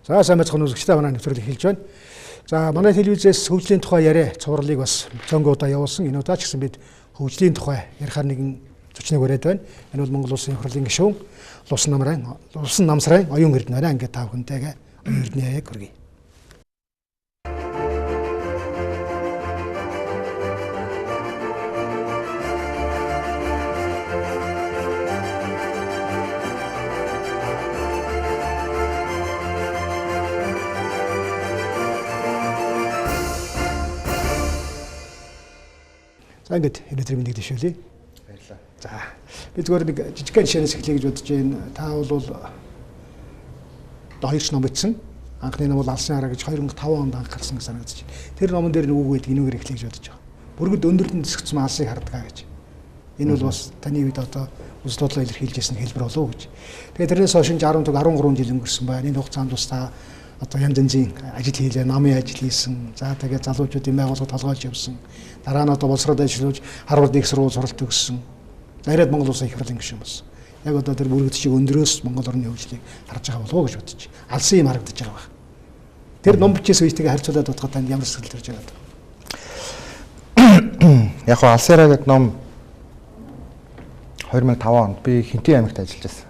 За сайн байцгаана үзэгчдээ, манай нэвтрүүлэг эхэлж байна. За манай телевизээс хөгжлийн тухай яриа цувралыг бас цөөнгөө удаа явуулсан. Энэ удаа ч гэсэн бид хөгжлийн тухай ярихаар нэгэн зочныг ураад байна. Энэ бол Монгол Улсын их хурлын гишүүн Лувсан Намсрайн Оюун Эрдэнэ байна. Ингээд та бүхэнтэйгээ Оюун Эрдэнэ яг хүргэе. За ингээд өнөөдрийн мэндийг дэвшүүлье. Баярлалаа. За би зүгээр нэг жижигхэн жишээнээс эхлэе гэж бодож байна. Та бол одоо хоёр ном бичсэн. Анхны ном бол Алсын хараа гэж 2005 онд анх гарсан гэж санагдаж байна. Тэр номон дээр нэг үг байдаг, энүүгээр эхлэе гэж бодож байгаа. Бүргэд өндөрдөн дэсгцэн алсыг хардгаа гэж. Энэ бол бас таны үед одоо үзэл бодлоо илэрхийлж байсан хэлбэр болов уу гэж. Тэгээд тэрнээс хойш 10 13 жил өнгөрсөн байна. Энэ хугацаанд бас та одоо янз янзын ажил хийлээ, намын ажил хийсэн. За тэгээд залуучуудын байгууллага толгойлж явсан. Дараа нь одоо боловсроод ажиллаж Харвард их сургууль суралт төгссөн. Нараад Монгол Улсын их хурлын гишүүн болсон. Яг одоо тэр бүргэд шиг өндрөөс Монгол орны хөгжлийг харж байгаа болов уу гэж бодож. Алсын юм харагдаж байгаа байх. Тэр ном бичээс үетэйгээ харьцуулаад бодоход танд ямар сэтгэл төрж байгаа вэ? Яг нь Алсын хараа гэдэг ном 2005 онд би Хинтээ аймагт ажиллаж байсан.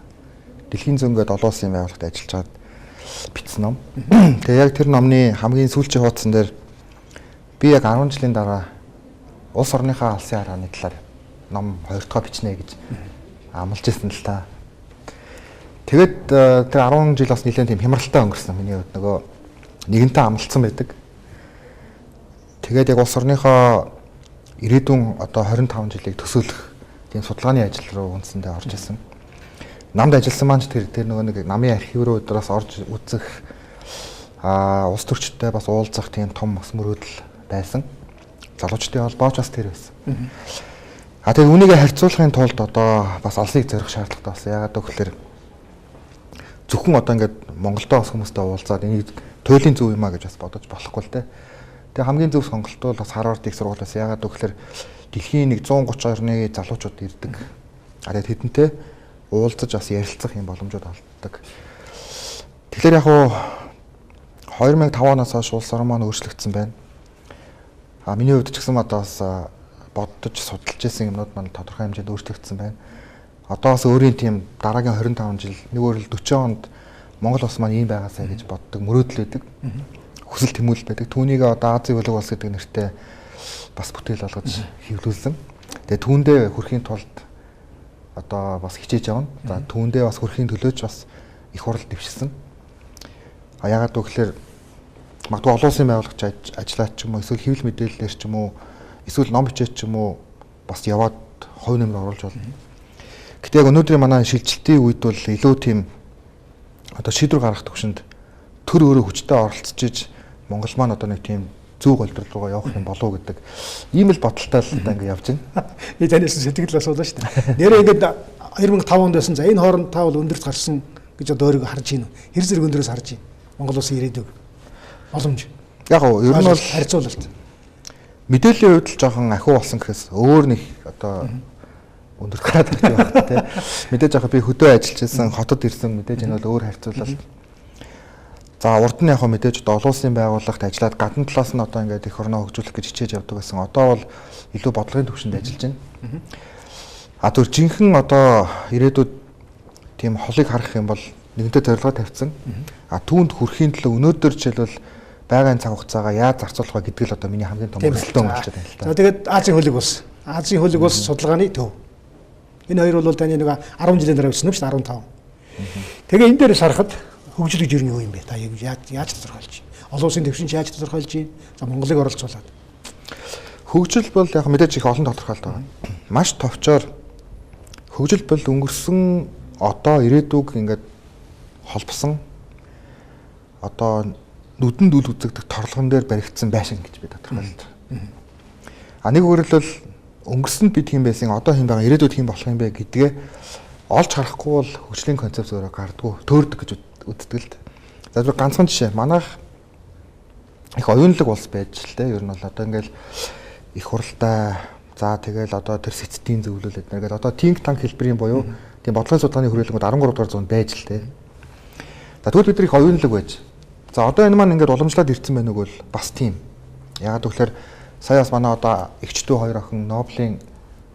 Дэлхийн зөн гэдэг олон улсын байгууллагт ажиллаж байгаад бичсэн ном. Тэгээ яг тэр номны хамгийн сүүлчийн хуудсан дээр би яг 10 жилийн дараа улс орныхоо алсын харааны талаар ном хоёр дахь бичнэ гэж амлаж ирсэн л та. Тэгээд тэр 10 жил бас нэлээд тийм хямралтай өнгөрсөн миний хувьд, нөгөө нэгэнтээ амлалцсан байдаг. Тэгээд яг улс орныхоо ирээдүйн одоо 25 жилийг төсөөлөх тийм судалгааны ажил руу үндсэндээ орж исэн. Намд ажилласан маань ч тэр нөгөө нэг намын архив руу өдрөөс орж үзэх, улс төрчтэй бас уулзах тийм том бас мөрөөдөл байсан. Залуучдын холбооч бас тэр байсан. Тэгээд үүнийгээ харьцуулахын тулд одоо бас алсыг зорих шаардлагатай болсон. Яагаад гэвэл зөвхөн одоо ингээд Монголдоо бас хүмүүстэй уулзаад энийг туйлын зөв юм а гэж бас бодож болохгүй л дээ. Тэгээ хамгийн зөв сонголт бол бас Харвард их сургууль байсан. Яагаад гэвэл дэлхийн нэг 130 орны залуучууд ирдэг. Тэгээд тэдэнтэй уулзаж бас ярилцах юм боломжууд олддог. Тэгэхээр яг уу 2005 оноос хойш улс орон маань өөрчлөгдсөн байна. Миний хувьд ч гэсэн одоо бас бодож судалж байсан юмнууд маань тодорхой хэмжээнд өөрчлөгдсөн байна. Одоо бас өөрийн тийм дараагийн 25 жил, нэг өөрөлд 40 онд Монгол улс маань ийм байгаасай гэж боддог мөрөөдөл байдаг. Хүсэл тэмүүлэл байдаг. Түүнийг одоо Азийн хөлөг улс гэдэг нэртэй бас бүтээл болгож хэвлүүлсэн. Тэгээ түүндээ хүрэхийн тулд одоо бас хичээж явна. За түүндээ бас хүрэхийн төлөөч бас их хурал дэвшсэн. Яагаад гэвэл магадгүй олон улсын байгууллагч ажиллаад ч юм уу, эсвэл хэвлэл мэдээллээр ч юм уу, эсвэл ном бичээд ч юм уу бас яваад хувь нэмэр оруулж болно. Гэтэ яг өнөөдрийн манай шилжилтийн үед бол илүү тийм одоо шийдвэр гаргах төвшөнд төр өөрөө хүчтэй оролцож Монгол маань одоо нэг тийм зөв голдрол руугаа явах юм болов уу гэдэг ийм л бодолтой л одоо ингэ явж байна. Би танаас сэтгэл асуулаа шүү дээ. Нэрээ ингээд 2005 онд байсан. За энэ хооронд та бол өндөрт гарсан гэж одоо өөрийгөө харж байна уу? Хэр зэрэг өндрөөс харж байна? Монгол улсын ирээдүйг боломж. Яг уу ер нь бол харьцуулалт. Мэдээллийн хувьд л жоохон ахиу болсон гэхээс өөр нэг одоо өндөрт гараад ирж байгаа хэрэг тий. Мэдээж яг би хөдөө ажиллаж байсан, хотод ирсэн мэдээж энэ бол өөр харьцуулалт. За урд нь яг мэдээж одоо олон улсын байгууллагт ажиллаад гадна талаас нь одоо ингээд эх орноо хөгжүүлэх гэж хичээж явдаг байсан. Одоо бол илүү бодлогын түвшинд ажиллаж байна. Тэр жинхэнэ одоо ирээдүйд тийм холыг харах юм бол нэгэнтээ зорилгоо тавьсан. Түүнд хүрэхийн төлөө өнөөдөр жишээлбэл байгаа цаг хугацаагаа яаж зарцуулах вэ гэдэг л одоо миний хамгийн том өрсөлдөөн болчиход байна л та. За тэгээд Азийн хөлөг улс. Азийн хөлөг улс судалгааны төв. Энэ хоёр бол таны нэг 10 жилийн дараа өссөн юм шүү дээ, 15. Тэгээ энэ дээрээс харахад хөгжил гэж юу юм бэ? Та яаж тодорхойлж байна? Олон улсын төвшин яаж тодорхойлж байна? За Монголыг оролцуулаад. Хөгжил бол яг мэдээж их олон тодорхойлолт байгаа. Маш товчоор хөгжил бол өнгөрсөн одоо ирээдүг ингээд холбосон одоо нүдэнд үл үзэгдэх торлогон дээр баригдсан байшин гэж би тодорхойлж байна. Нэг өөрөлдөл өнгөрсөнд бид хэн байсан, одоо хэн байгаа, ирээдүйд хэн болох юм бэ гэдгээ олж харахгүй бол хөгжлийн концепц өөрөө гардггүй, төөрдөг гэж үздэг л дээ. За зөв ганцхан жишээ. Манайх их оюунлаг улс байж л дээ. Ер нь бол одоо ингээл их хуралтай, за тэгэл одоо тэр сэцдийн зөвлөл эднэр гэдэг одоо think tank хэлбэрийн буюу тийм бодлогын судалгааны хүрээлэнгүүд 13 дугаар зуунд байж л дээ. За тэгвэл бид нар их оюунлаг байж. За одоо энэ маань ингээд уламжлаад ирсэн байна уу гэвэл бас тийм. Яагаад гэвэл сая бас манай одоо эгч дүү хоёр охин Нобелийн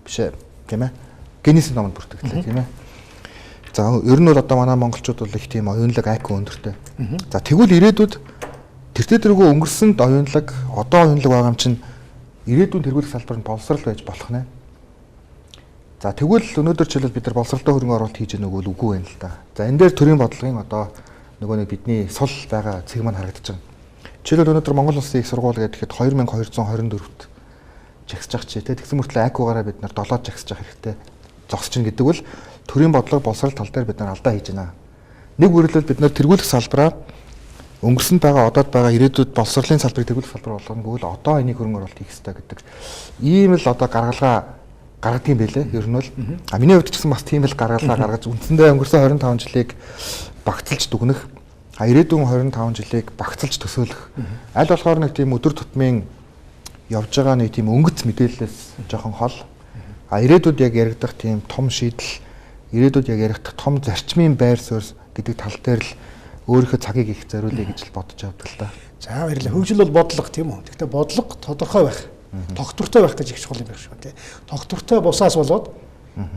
биш ээ тийм ээ. Гиннесийн номонд бүртгэгдлээ тийм ээ. За ер нь бол одоо манай монголчууд бол их тийм оюунлаг IQ өндөртэй. За тэгвэл ирээдүйд тэртээ тэргүй өнгөрсөнд оюунлаг одоо оюунлаг байгаа юм чинь ирээдүйн тэргуулах салбар нь боловсрал байж болох нэ. За тэгвэл өнөөдөр жишээлбэл бид нар боловсролтой хөрөнгө оруулалт хийж яах нүгэл үгүй байна л да. За энэ дээр төрийн бодлогын одоо нөгөө нэг бидний сул байгаа цэг маань харагдаж байгаа. Жишээлбэл өнөөдөр Монгол Улсын их сургууль гэхэд 2224-т жагсаж ах чи тэ тэгсэн мөртлөө IQ-гаараа бид нар 7-д жагсаж ах хэрэгтэй зогсож чинь гэдэг бол төрийн бодлого боловсрол тал дээр бид нар алдаа хийж байна. Нэг үргэлжлэл бид нар тэргуулах салбараа өнгөрсөнд байгаа одоод байгаа ирээдүйд боловсролын салбарыг тэргуулах салбар болгоно гэвэл одоо энийг хөрөнгө оруулалт хийх ёстой гэдэг ийм л одоо гаргалгаа гаргадаг юм байлээ. Ер нь бол а миний хувьд ч гэсэн бас тийм л гаргалгаа гаргаж үндсэндээ өнгөрсөн 25 жилийг багцлж дүгнэх, а ирээдүйн 25 жилийг багцлж төсөөлөх. Аль болохоор нэг тийм өдөр тутмын явж байгаа нэг тийм өнгөц мэдээллээс жоохон хол. А ирээдүйд яг яригдах тийм том шийдэл, ирээдүйд яг яригдах том зарчмын байр суурь гэдэг тал дээр л өөрийнхөө цагийг их зориулъя гэж л бодож явдаг л та. За баярлалаа. Хөгжил бол бодлого тийм үү? Гэхдээ бодлого тодорхой байх, тогтвортой байх гэж их чухал юм байна шүү дээ. Тогтвортой бусаас болоод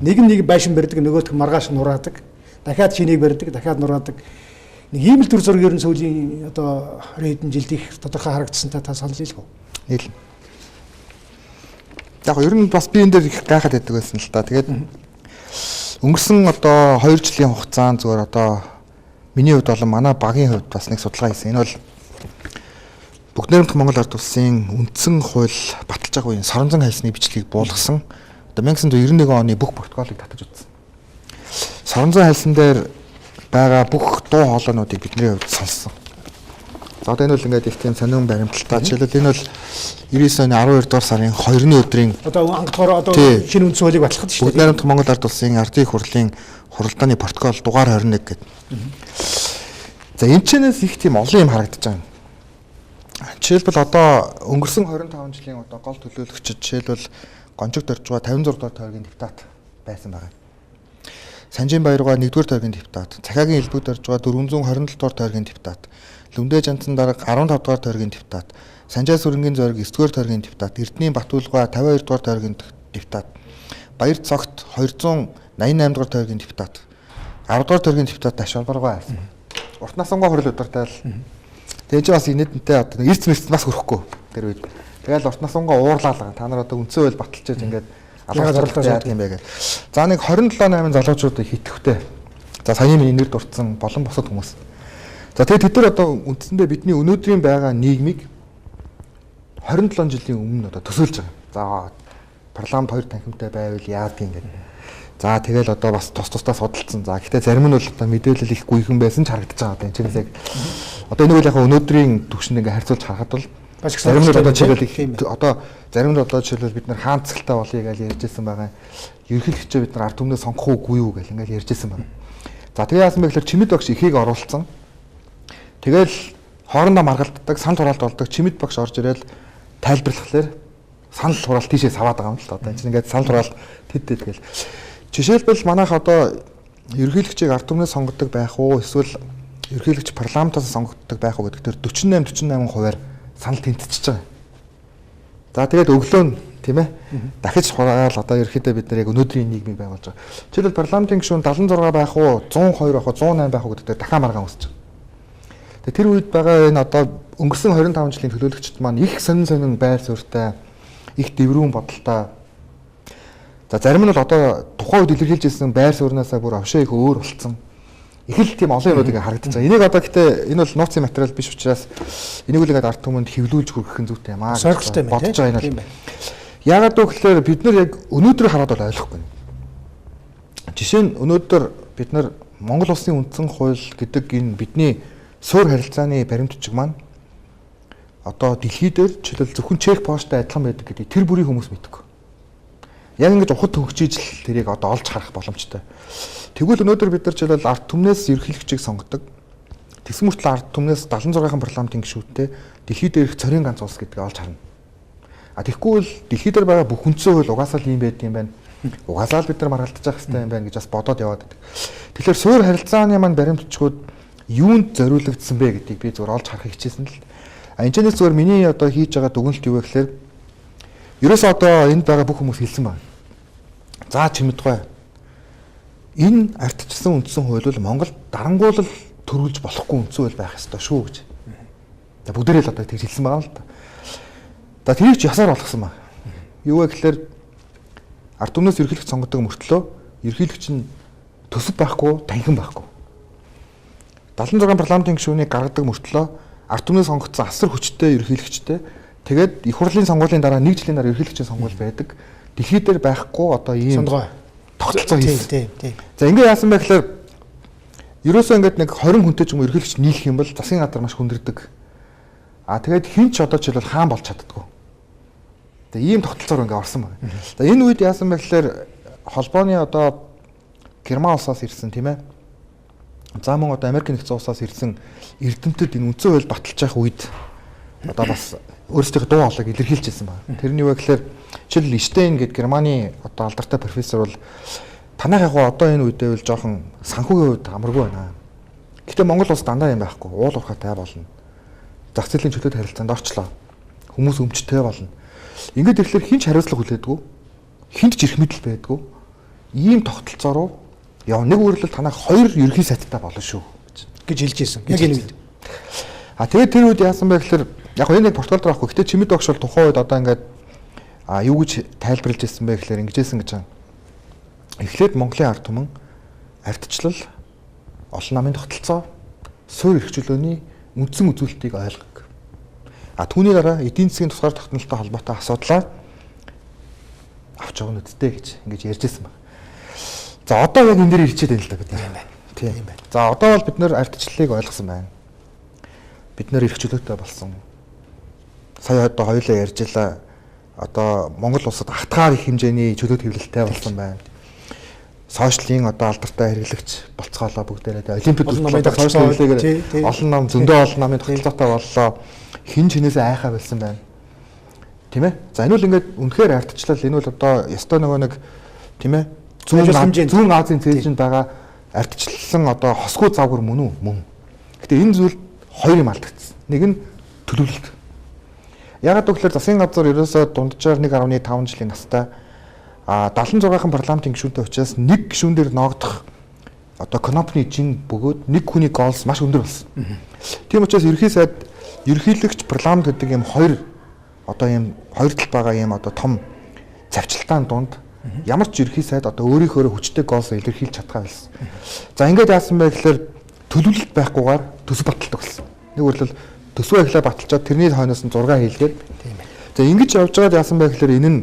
нэг нь нэг байшин барьдаг, нөгөөх маргааш нураадаг. Дахиад шинийг барьдаг, дахиад нураадаг. Нэг ийм л төр зураг ер нь сүүлийн одоо 20 хэдэн жилд их тодорхой харагдсантай та санал нийлэх үү? Нийлнэ. Яг ер нь бас би энэ дээр их гайхаад байдаг байсан л та. Тэгээд өнгөрсөн одоо 2 жилийн хугацаанд зүгээр одоо миний хувьд болон манай багийн хувьд бас нэг судалгаа хийсэн. Энэ бол Бүгд найрамдах Монгол Ард Улсын үндсэн хууль баталж байгаа үеийн соронзон хайлсны бичлэгийг буулгасан. Одоо 1991 оны бүх протоколыг татаж үзсэн. Соронзон хайлсан дээр байгаа бүх дуу хоолойнуудыг бидний хувьд сонссон. За одоо энэ бол ингээд их тийм сонин баримталтай. Жишээлбэл энэ бол 99 оны 12 дугаар сарын 2-ны өдрийн одоо ангадгаар одоо шинэ үндсэн хуулийг батлахад шүү дээ. Бүгд найрамдах Монгол Ард Улсын Ардын хурлын хуралдааны протокол дугаар 21 гэдэг. За энэ чэнэс их тийм олон юм харагдаж байгаа. Жишээлбэл одоо өнгөрсөн 25 жилийн одоо гол төлөөлөгчд жишээлбэл Гонжиг доржгаа 56 дугаар тойргийн депутат байсан байгаа. Санжийн Баяргаа 1-р тойргийн депутат, Цахиагийн Элбэг доржгаа 427 дугаар тойргийн депутат, Лүмдэ Жанцан дарга 15 дугаар тойргийн депутат, Санжаа Сүрэнгийн зориг 9-р тойргийн депутат, Эрдэнийн Батүлгаа 52 дугаар тойргийн депутат, Баяр цогт 288 дугаар тойргийн депутат, 10 дугаар тойргийн депутат Таш Олборгоо байсан. Урт насангаа хурил удирдал. Тэгээ чи бас инээдэнтэй одоо эрц мэрц бас хөрөхгүй тэр үед. Тэгэл урт насангаа уурлаа л. Та нар одоо үндсэн хууль баталж ингээд алгаж яадаг юм бэ гэх. За нэг 27 8 залуучууд их итгэвтэй. За саяны миний нэр дурдсан болон бусад хүмүүс. За тэгээ тэд нар одоо үндсэндээ бидний өнөөдрийн байгаа нийгмийг 27 жилийн өмнө одоо төсөөлж байгаа. За парламент хоёр танхимтай байвал яадаг юм гэдэг. За тэгэл одоо бас тус тусдаа судалцсан. За гэхдээ зарим нь бол одоо мэдээлэл их гүйхэн байсан ч харагдаж байгаа. Одоо энэ чигээс яг одоо энийг бол яг өнөөдрийн түвшинд ингээ харьцуулж харахад бол зарим нь одоо жишээлбэл их одоо зарим нь одоо жишээлбэл бид нар хаан цэцгэлтэй болъё гэж ярьжсэн байгаа. Ерөнхийлөгчөө бид нар ард түмнээ сонгох уугүй юу гэл ингээл ярьжсэн байна. За тэгээ яасан бэ гэхээр чимэд багш ихийг оруулсан. Тэгэл хоорондоо маргалддаг, санал хураалт болдог. Чимэд багш орж ирэл тайлбарлахлаар санал хураалт тийшээ саваад байгаа юм л та. Одоо энэ чинь ингээд санал хураалт тэд тэд гэл. Жишээлбэл манайх одоо ерөнхийлөгчийг ард түмнээс сонгодог байх уу эсвэл ерөнхийлөгч парламентаас сонгогддог байх уу гэдэг дээр 48 48% санал тэнцчихэж байгаа. За тэгээд өглөө нь тийм ээ дахиж хураагаал одоо ерөнхийдөө бид нар яг өнөөдрийн нийгмийг байгуулж байгаа. Жишээлбэл парламентын гишүүн 76 байх уу, 102 байх уу, 108 байх уу гэдэг дээр дахиад маргаан үүсэж байгаа. Тэгээд тэр үед байгаа энэ одоо өнгөрсөн 25 жилийн төлөөлөгчд маань их сонин сонин байр суурьтай, их дэврүүн бодолтой. За зарим нь бол одоо тухайн үед илэрхийлж ирсэн байр сууриасаа бүр овшоо их өөр болцсон. Их л тийм олон юмнууд ингээ харагдаж байгаа. Энийг одоо гэтээ энэ бол нууцын материал биш учраас энийг үл ингээд ард түмэнд хэвлүүлж хүргэх нь зүйтэй юм аа. Сонирхолтой юм бодож байгаа энэ бол. Яагаад вэ гэхээр бид нар яг өнөөдөр хараад бол ойлгохгүй. Жишээ нь өнөөдөр бид нар Монгол Улсын үндсэн хууль гэдэг энэ бидний суур харилцааны баримт бичиг маань одоо дэлхий дээр жишээлбэл зөвхөн Чех Польштай адилхан байдаг гэдгийг тэр бүрийн хүмүүс мэддэг. Яг ингэж ухад төгсөж л тэрийг одоо олж харах боломжтой. Тэгвэл өнөөдөр бид нар жишээлбэл ард түмнээс ерөнхийлөгчийг сонгодог. Тэгсэн мөртлөө ард түмнээс 76-хан парламентын гишүүдтэй дэлхий дээрх цорын ганц улс гэдгийг олж харна. А тэгэхгүй бол дэлхий дээр байгаа бүх үндсэн хууль угаасаа л ийм байдаг юм байна. Угаасаа л бид нар маргалдаж явах хэрэгтэй юм байна гэж бас бодоод яваад байдаг. Тэгэхээр суур харилцааны маань баримт бичгүүд Юунд зориулагдсан бэ гэдгийг би зүгээр олж харахыг хичээсэн л. А энэ ч зүгээр миний одоо хийж байгаа дүгнэлт юу вэ гэхээр ерөөсөө одоо энд байгаа бүх хүмүүс хэлсэн байна. За чимэдгүй. Энэ ардчилсан үндсэн хууль бол Монгол дарангуйлал төрүүлж болохгүй үндсэн хууль байх ёстой шүү гэж. За бүгдээрээ л одоо тэгж хэлсэн байгаа л да. За тэрийг ч ясаар болгосон байна. Юу вэ гэхээр ард түмнээс ерөнхийлөгч сонгодог мөртлөө ерөнхийлөгч нь төсөв байхгүй, танхим байхгүй. 76 парламентын гишүүнийг гаргадаг мөртлөө ард түмнээс сонгогдсон асар хүчтэй ерөнхийлөгчтэй. Тэгээд их хурлын сонгуулийн дараа нэг жилийн дараа ерөнхийлөгчийн сонгуул байдаг. Дэлхий дээр байхгүй одоо ийм тогтолцоо хийсэн. Тийм. За ингээ яасан бэ гэхээр ерөөсөө ингээд нэг 20 хүнтэй ч юм уу ерөнхийлөгч нийлэх юм бол засгийн газар маш хүндэрдэг. А тэгээд хэн ч одоо жишээлбэл хаан болж чаддаггүй. Тэгээ ийм тогтолцоор ингээ орсон байна. За энэ үед яасан бэ гэхээр холбооны одоо Герман улсаас ирсэн тийм ээ. За мөн одоо Америк нэгдсэн улсаас ирсэн эрдэмтэд энэ үндсэн хууль баталж явах үед одоо бас өөрсдийнхөө дуу хоолойг илэрхийлж ирсэн байна. Тэр нь юу вэ гэхээр жишээлбэл Штейн гэдэг Германы одоо алдартай профессор бол танайх яг одоо энэ үедээ бол жоохон санхүүгийн хувьд амаргүй байна. Гэтэ Монгол улс дандаа юм байхгүй. Уул уурхайтай болно. Зах зээлийн чөлөөт харилцаанд орчлоо. Хүмүүс өмчтэй болно. Ингээд ирэхлээр хэн ч хариуцлага хүлээдэггүй. Хэнд ч эрх мэдэл байдгүй. Ийм тогтолцоо руу яа нэг өөрлөл танайх хоёр ерөнхий сайдтай болно шүү гэж хэлж ирсэн. Яг энэ үед. А тэгээд тэр үед яасан бэ гэхээр яг энэ нэг Португал дээр байхгүй. Гэтэ Чимэд багш бол тухайн үед одоо ингээд юу гэж тайлбарлаж ирсэн бэ гэхээр ингэжсэн гэж байгаа. Эхлээд Монголын ард түмэн ардчлал, олон намын тогтолцоо, суурь эрх чөлөөний үндсэн үзүүлэлтийг ойлгог. А түүний дараа эдийн засгийн тусгаар тогтнолтой холбоотой асуудлаа авч явна үсттэй гэж ингэж ярьж ирсэн байна. За одоо яг энэ дээр ирчээд байна л да бид нар. Тийм байна. За одоо бол бид нэр ардчлалыг ойлгосон байна. Бид нэр эрх чөлөөтэй болсон. Сая одоо хоёулаа ярьж илаа. Одоо Монгол улсад ахтгаар их хэмжээний чөлөө хэвлэлтэй болсон байна. Сошиалын одоо алдартай хэрэглэгч болцоолоо бүгдээрээ олимпиад хүртэл сошиал хэвлэлээр олон нам зөндөө олон намын тогтолцоотой боллоо. Хин ч хинээсээ айхаа болсон байна. Тийм ээ. За энэ бол ингээд үнэхээр ардчлал энэ бол одоо ёстой нөгөө нэг тийм ээ зүүн Азийн цээжинд байгаа ардчилсан одоо хосгүй загвар мөн үү? Мөн. Гэтэ энэ зүйл хоёр юм алдагдсан. Нэг нь төлөвлөлт. Ягаад гэвэл засгийн газар ерөөсөө дунджаар 1.5 жилийн настай 76-хан парламентын гишүүнтэй учраас нэг гишүүн дээр ноогдох одоо кнопны жин бөгөөд нэг хүний голс маш өндөр болсон. Тийм учраас ерөнхий сайд ерөнхийлөгч парламент гэдэг юм хоёр одоо юм хоёр талд байгаа юм одоо том завчлалтаан дунд ямар ч ерөнхий сайд одоо өөрийнхөө хүчтэй голсоо илэрхийлж чадхаа байсан. За ингээд яасан бэ гэхээр төлөвлөлт байхгүйгээр төсөв баталдаг болсон. Нэг үгээр л төсвөө эхлээ баталчаад тэрний хойноос нь 6 хийлгээд. Тийм ээ. За ингэж явж байгаад яасан бэ гэхээр энэ нь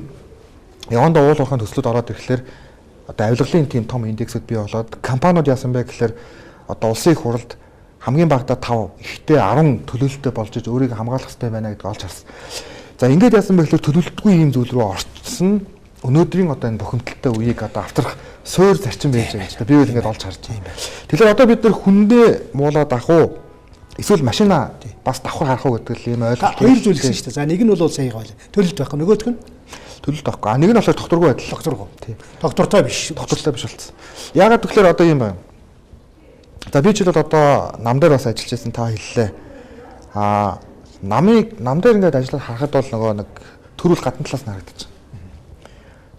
явандаа уул уурхайн төслүүд ороод ирэхлээр одоо авилгалын тийм том индексүүд бий болоод компаниуд яасан бэ гэхээр одоо улсын их хурлд хамгийн багадаа 5 ихтэй 10 төлөөлөлтөй болж иж өөрийгөө хамгаалах хэрэгтэй байна гэдгийг олж харсан. За ингээд яасан бэ гэхээр төлөвлөлтгүй ийм зүйл рүү орчихсон. Өнөөдрийн одоо энэ бухимдалтай үеийг одоо автрах суур зарчим байж байгаа гэж би бол ингээд олж харж байна. Тэгэхээр одоо бид нэр хүндээ муулаад авах уу? Эсвэл машина бас давхар харах уу гэдэг л ийм ойлголт. Хоёр зүйл гэсэн шүү дээ. За нэг нь бол сая гоол. Төлөлт байхгүй. Нөгөөх нь төлөлт байхгүй. А нэг нь болохоор докторгүй байдал. Докторгүй. Тийм. Доктортой биш. Доктортой биш болсон. Яагаад гэвэл одоо ийм байна. За би жишээлбэл одоо нам дээр бас ажиллаж байсан та хэллээ. Аа намыг нам дээр ингээд ажиллаад харахад бол нөгөө нэг төрүүл гадна талаас нь харагдаж байна.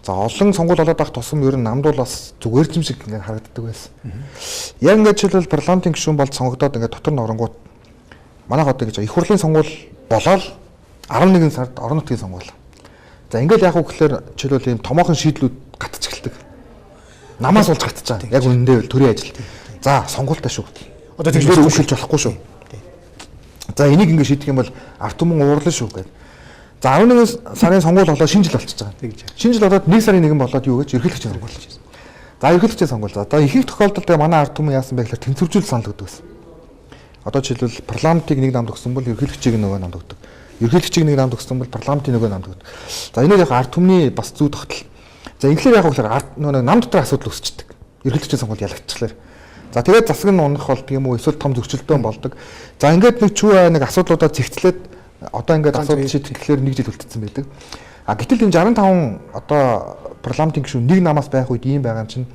За олон сонгуул болоод байх тусам ер нь намд бол бас зүгээр ч юм шиг ингээд харагддаг байсан. Яг ингээд жишээлбэл парламентын гишүүн болж сонгогдоод ингээд дотор нь оронгууд манайх одоо гэж их хурлын сонгуул болоод 11 сард орон нутгийн сонгуул. За ингээд яг уу гэхээр жишээлбэл ийм томоохон шийдлүүд гатч эхэлдэг. Намаас болж гатж байгаа. Яг үнэндээ бол төрийн ажил. За сонгуультай шүү. Одоо тэгжээр үүсэлж болохгүй шүү. За энийг ингээд шийдэх юм бол ард түмэн уурлаа шүү гэдэг. За 11 сарын сонгуул болоод шинэ жил болчихж байгаа. Тэгж. Шинэ жил болоод 1 сарын 1 болоод юу гэж ерөнхийлөгчийн сонгуул болчихсон. За ерөнхийлөгчийн сонгуул. За одоо ихэнх тохиолдолд манай ард түмэн яасан бэ гэхээр тэнцвэржүүл санал өгдөг гэсэн. Одоо жишээлбэл парламентыг нэг намд өгсөн бол ерөнхийлөгчийг нөгөө намд өгдөг. Ерөнхийлөгчийг нэг намд өгсөн бол парламентын нөгөө намд өгдөг. За энэ яг ард түмний бас зүй тогтол. За инглээр яг гэхээр ард нөгөө нам дотор асуудал үүсчдэг. Ерөнхийлөгчийн сонгуул ялагдчихлаар. За тэгээд засаг нь унах болдог юм уу эсвэл том зөрчилдөөн болдог. За ингээд нэг чүү нэг асуудлуудаа зэгцлээд одоо ингээд асуудал шийдэхлээр нэг жил үлдсэн байдаг. А гэтэл энэ 65 одоо парламентын гишүүн нэг намаас байх үед ийм байгаа юм чинь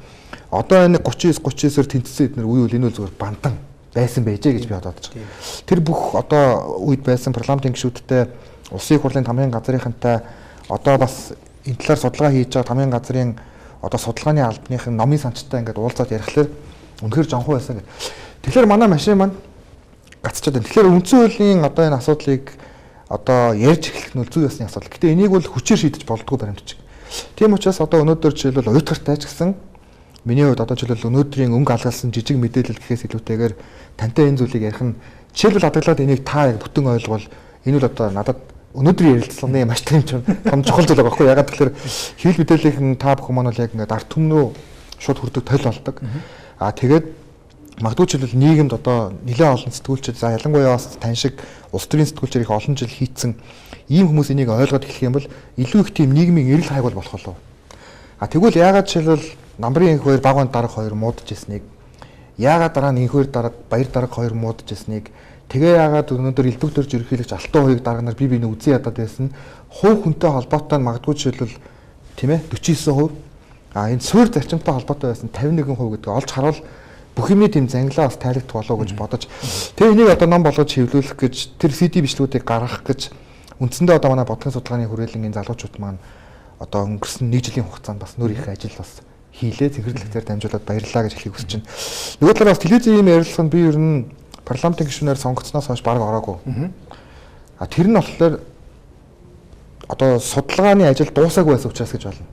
одоо энэ 39 39-оор тэнцсэн эднэр үе үл энэ бол зүгээр бандан байсан байжээ гэж би бодож байгаа. Тэр бүх одоо үед байсан парламентын гишүүдтэй, улсын хурлын тамгын газрынхантай, одоо бас энэ талаар судалгаа хийж байгаа тамгын газрын одоо судалгааны албаныхын номын санчтай ингээд уулзаад ярихлаар үнэхээр жонхоо байсан гэх. Тэгэхээр манай машин маань гацчаад байна. Тэгэхээр үндсэн хуулийн одоо энэ асуудлыг одоо ярьж эхлэх нь зүй ёсны асуудал. Гэтэ энийг бол хүчээр шийдэж болдгоо баримтчиг. Тийм учраас одоо өнөөдөр жишээлбэл уйтгартай ч гэсэн миний хувьд одоо жишээлбэл өнөөдрийн өнгө алгалсан жижиг мэдээлэл гэхээс илүүтэйгээр тантай энэ зүйлийг ярих нь жишээлбэл адаглаад энийг та яг бүтэн ойлгвол энэ бол одоо надад өнөөдрийн ярилцлагын маш тийм том чухал зүйл байгаа байхгүй. Ягаад гэвэл хэвлэл мэдээллийн та бүхэн маань бол яг ингээд ард түмнөө шууд хүрдэг тойл болдог. Аа тэгээд магадгүй жишээлбэл нийгэмд одоо нэлээд олон сэтгүүлчид, за ялангуяа бас тань шиг улс төрийн сэтгүүлчээр их олон жил хийцэн ийм хүмүүс энийг ойлгоод эхлэх юм бол илүү их тийм нийгмийн эрэл хайгуул болох болов. А тэгвэл яагаад жишээлбэл намрын инх хоёр багван дарга хоёр муудаж ирснийг, яагаад дараа нь инх хоёр дарга баяр дарга хоёр муудаж ирснийг, тэгээ яагаад өнөөдөр элдв төрж ерөнхийлөгч Алтан хоёрыг дарга нар бие биенээ үзэн ядаад байсан, хувь хүнтэй холбоотой нь магадгүй жишээлбэл тийм ээ 49%, а энэ суурь зарчимтай холбоотой байсан 51% гэдгийг олж харуул бүх юмны тийм зангилаа бас тайлагдах болов гэж бодож, тэгээ энийг одоо ном болгож хэвлүүлэх гэж тэр CD бичлэгүүдийг гаргах гэж үндсэндээ одоо манай бодлогын судалгааны хүрээлэнгийн залуучууд маань одоо өнгөрсөн нэг жилийн хугацаанд бас нөр их ажил бас хийлээ, цэнхэрлэгтээр дамжуулаад баярлалаа гэж хэлхийг хүсэж байна. Нөгөө талаар бас телевизийн ийм ярилцлага нь би ер нь парламентын гишүүнээр сонгогдсноос хойш бараг ороогүй. А тэр нь болохоор одоо судалгааны ажил дуусаагүй байсан учраас гэж болно.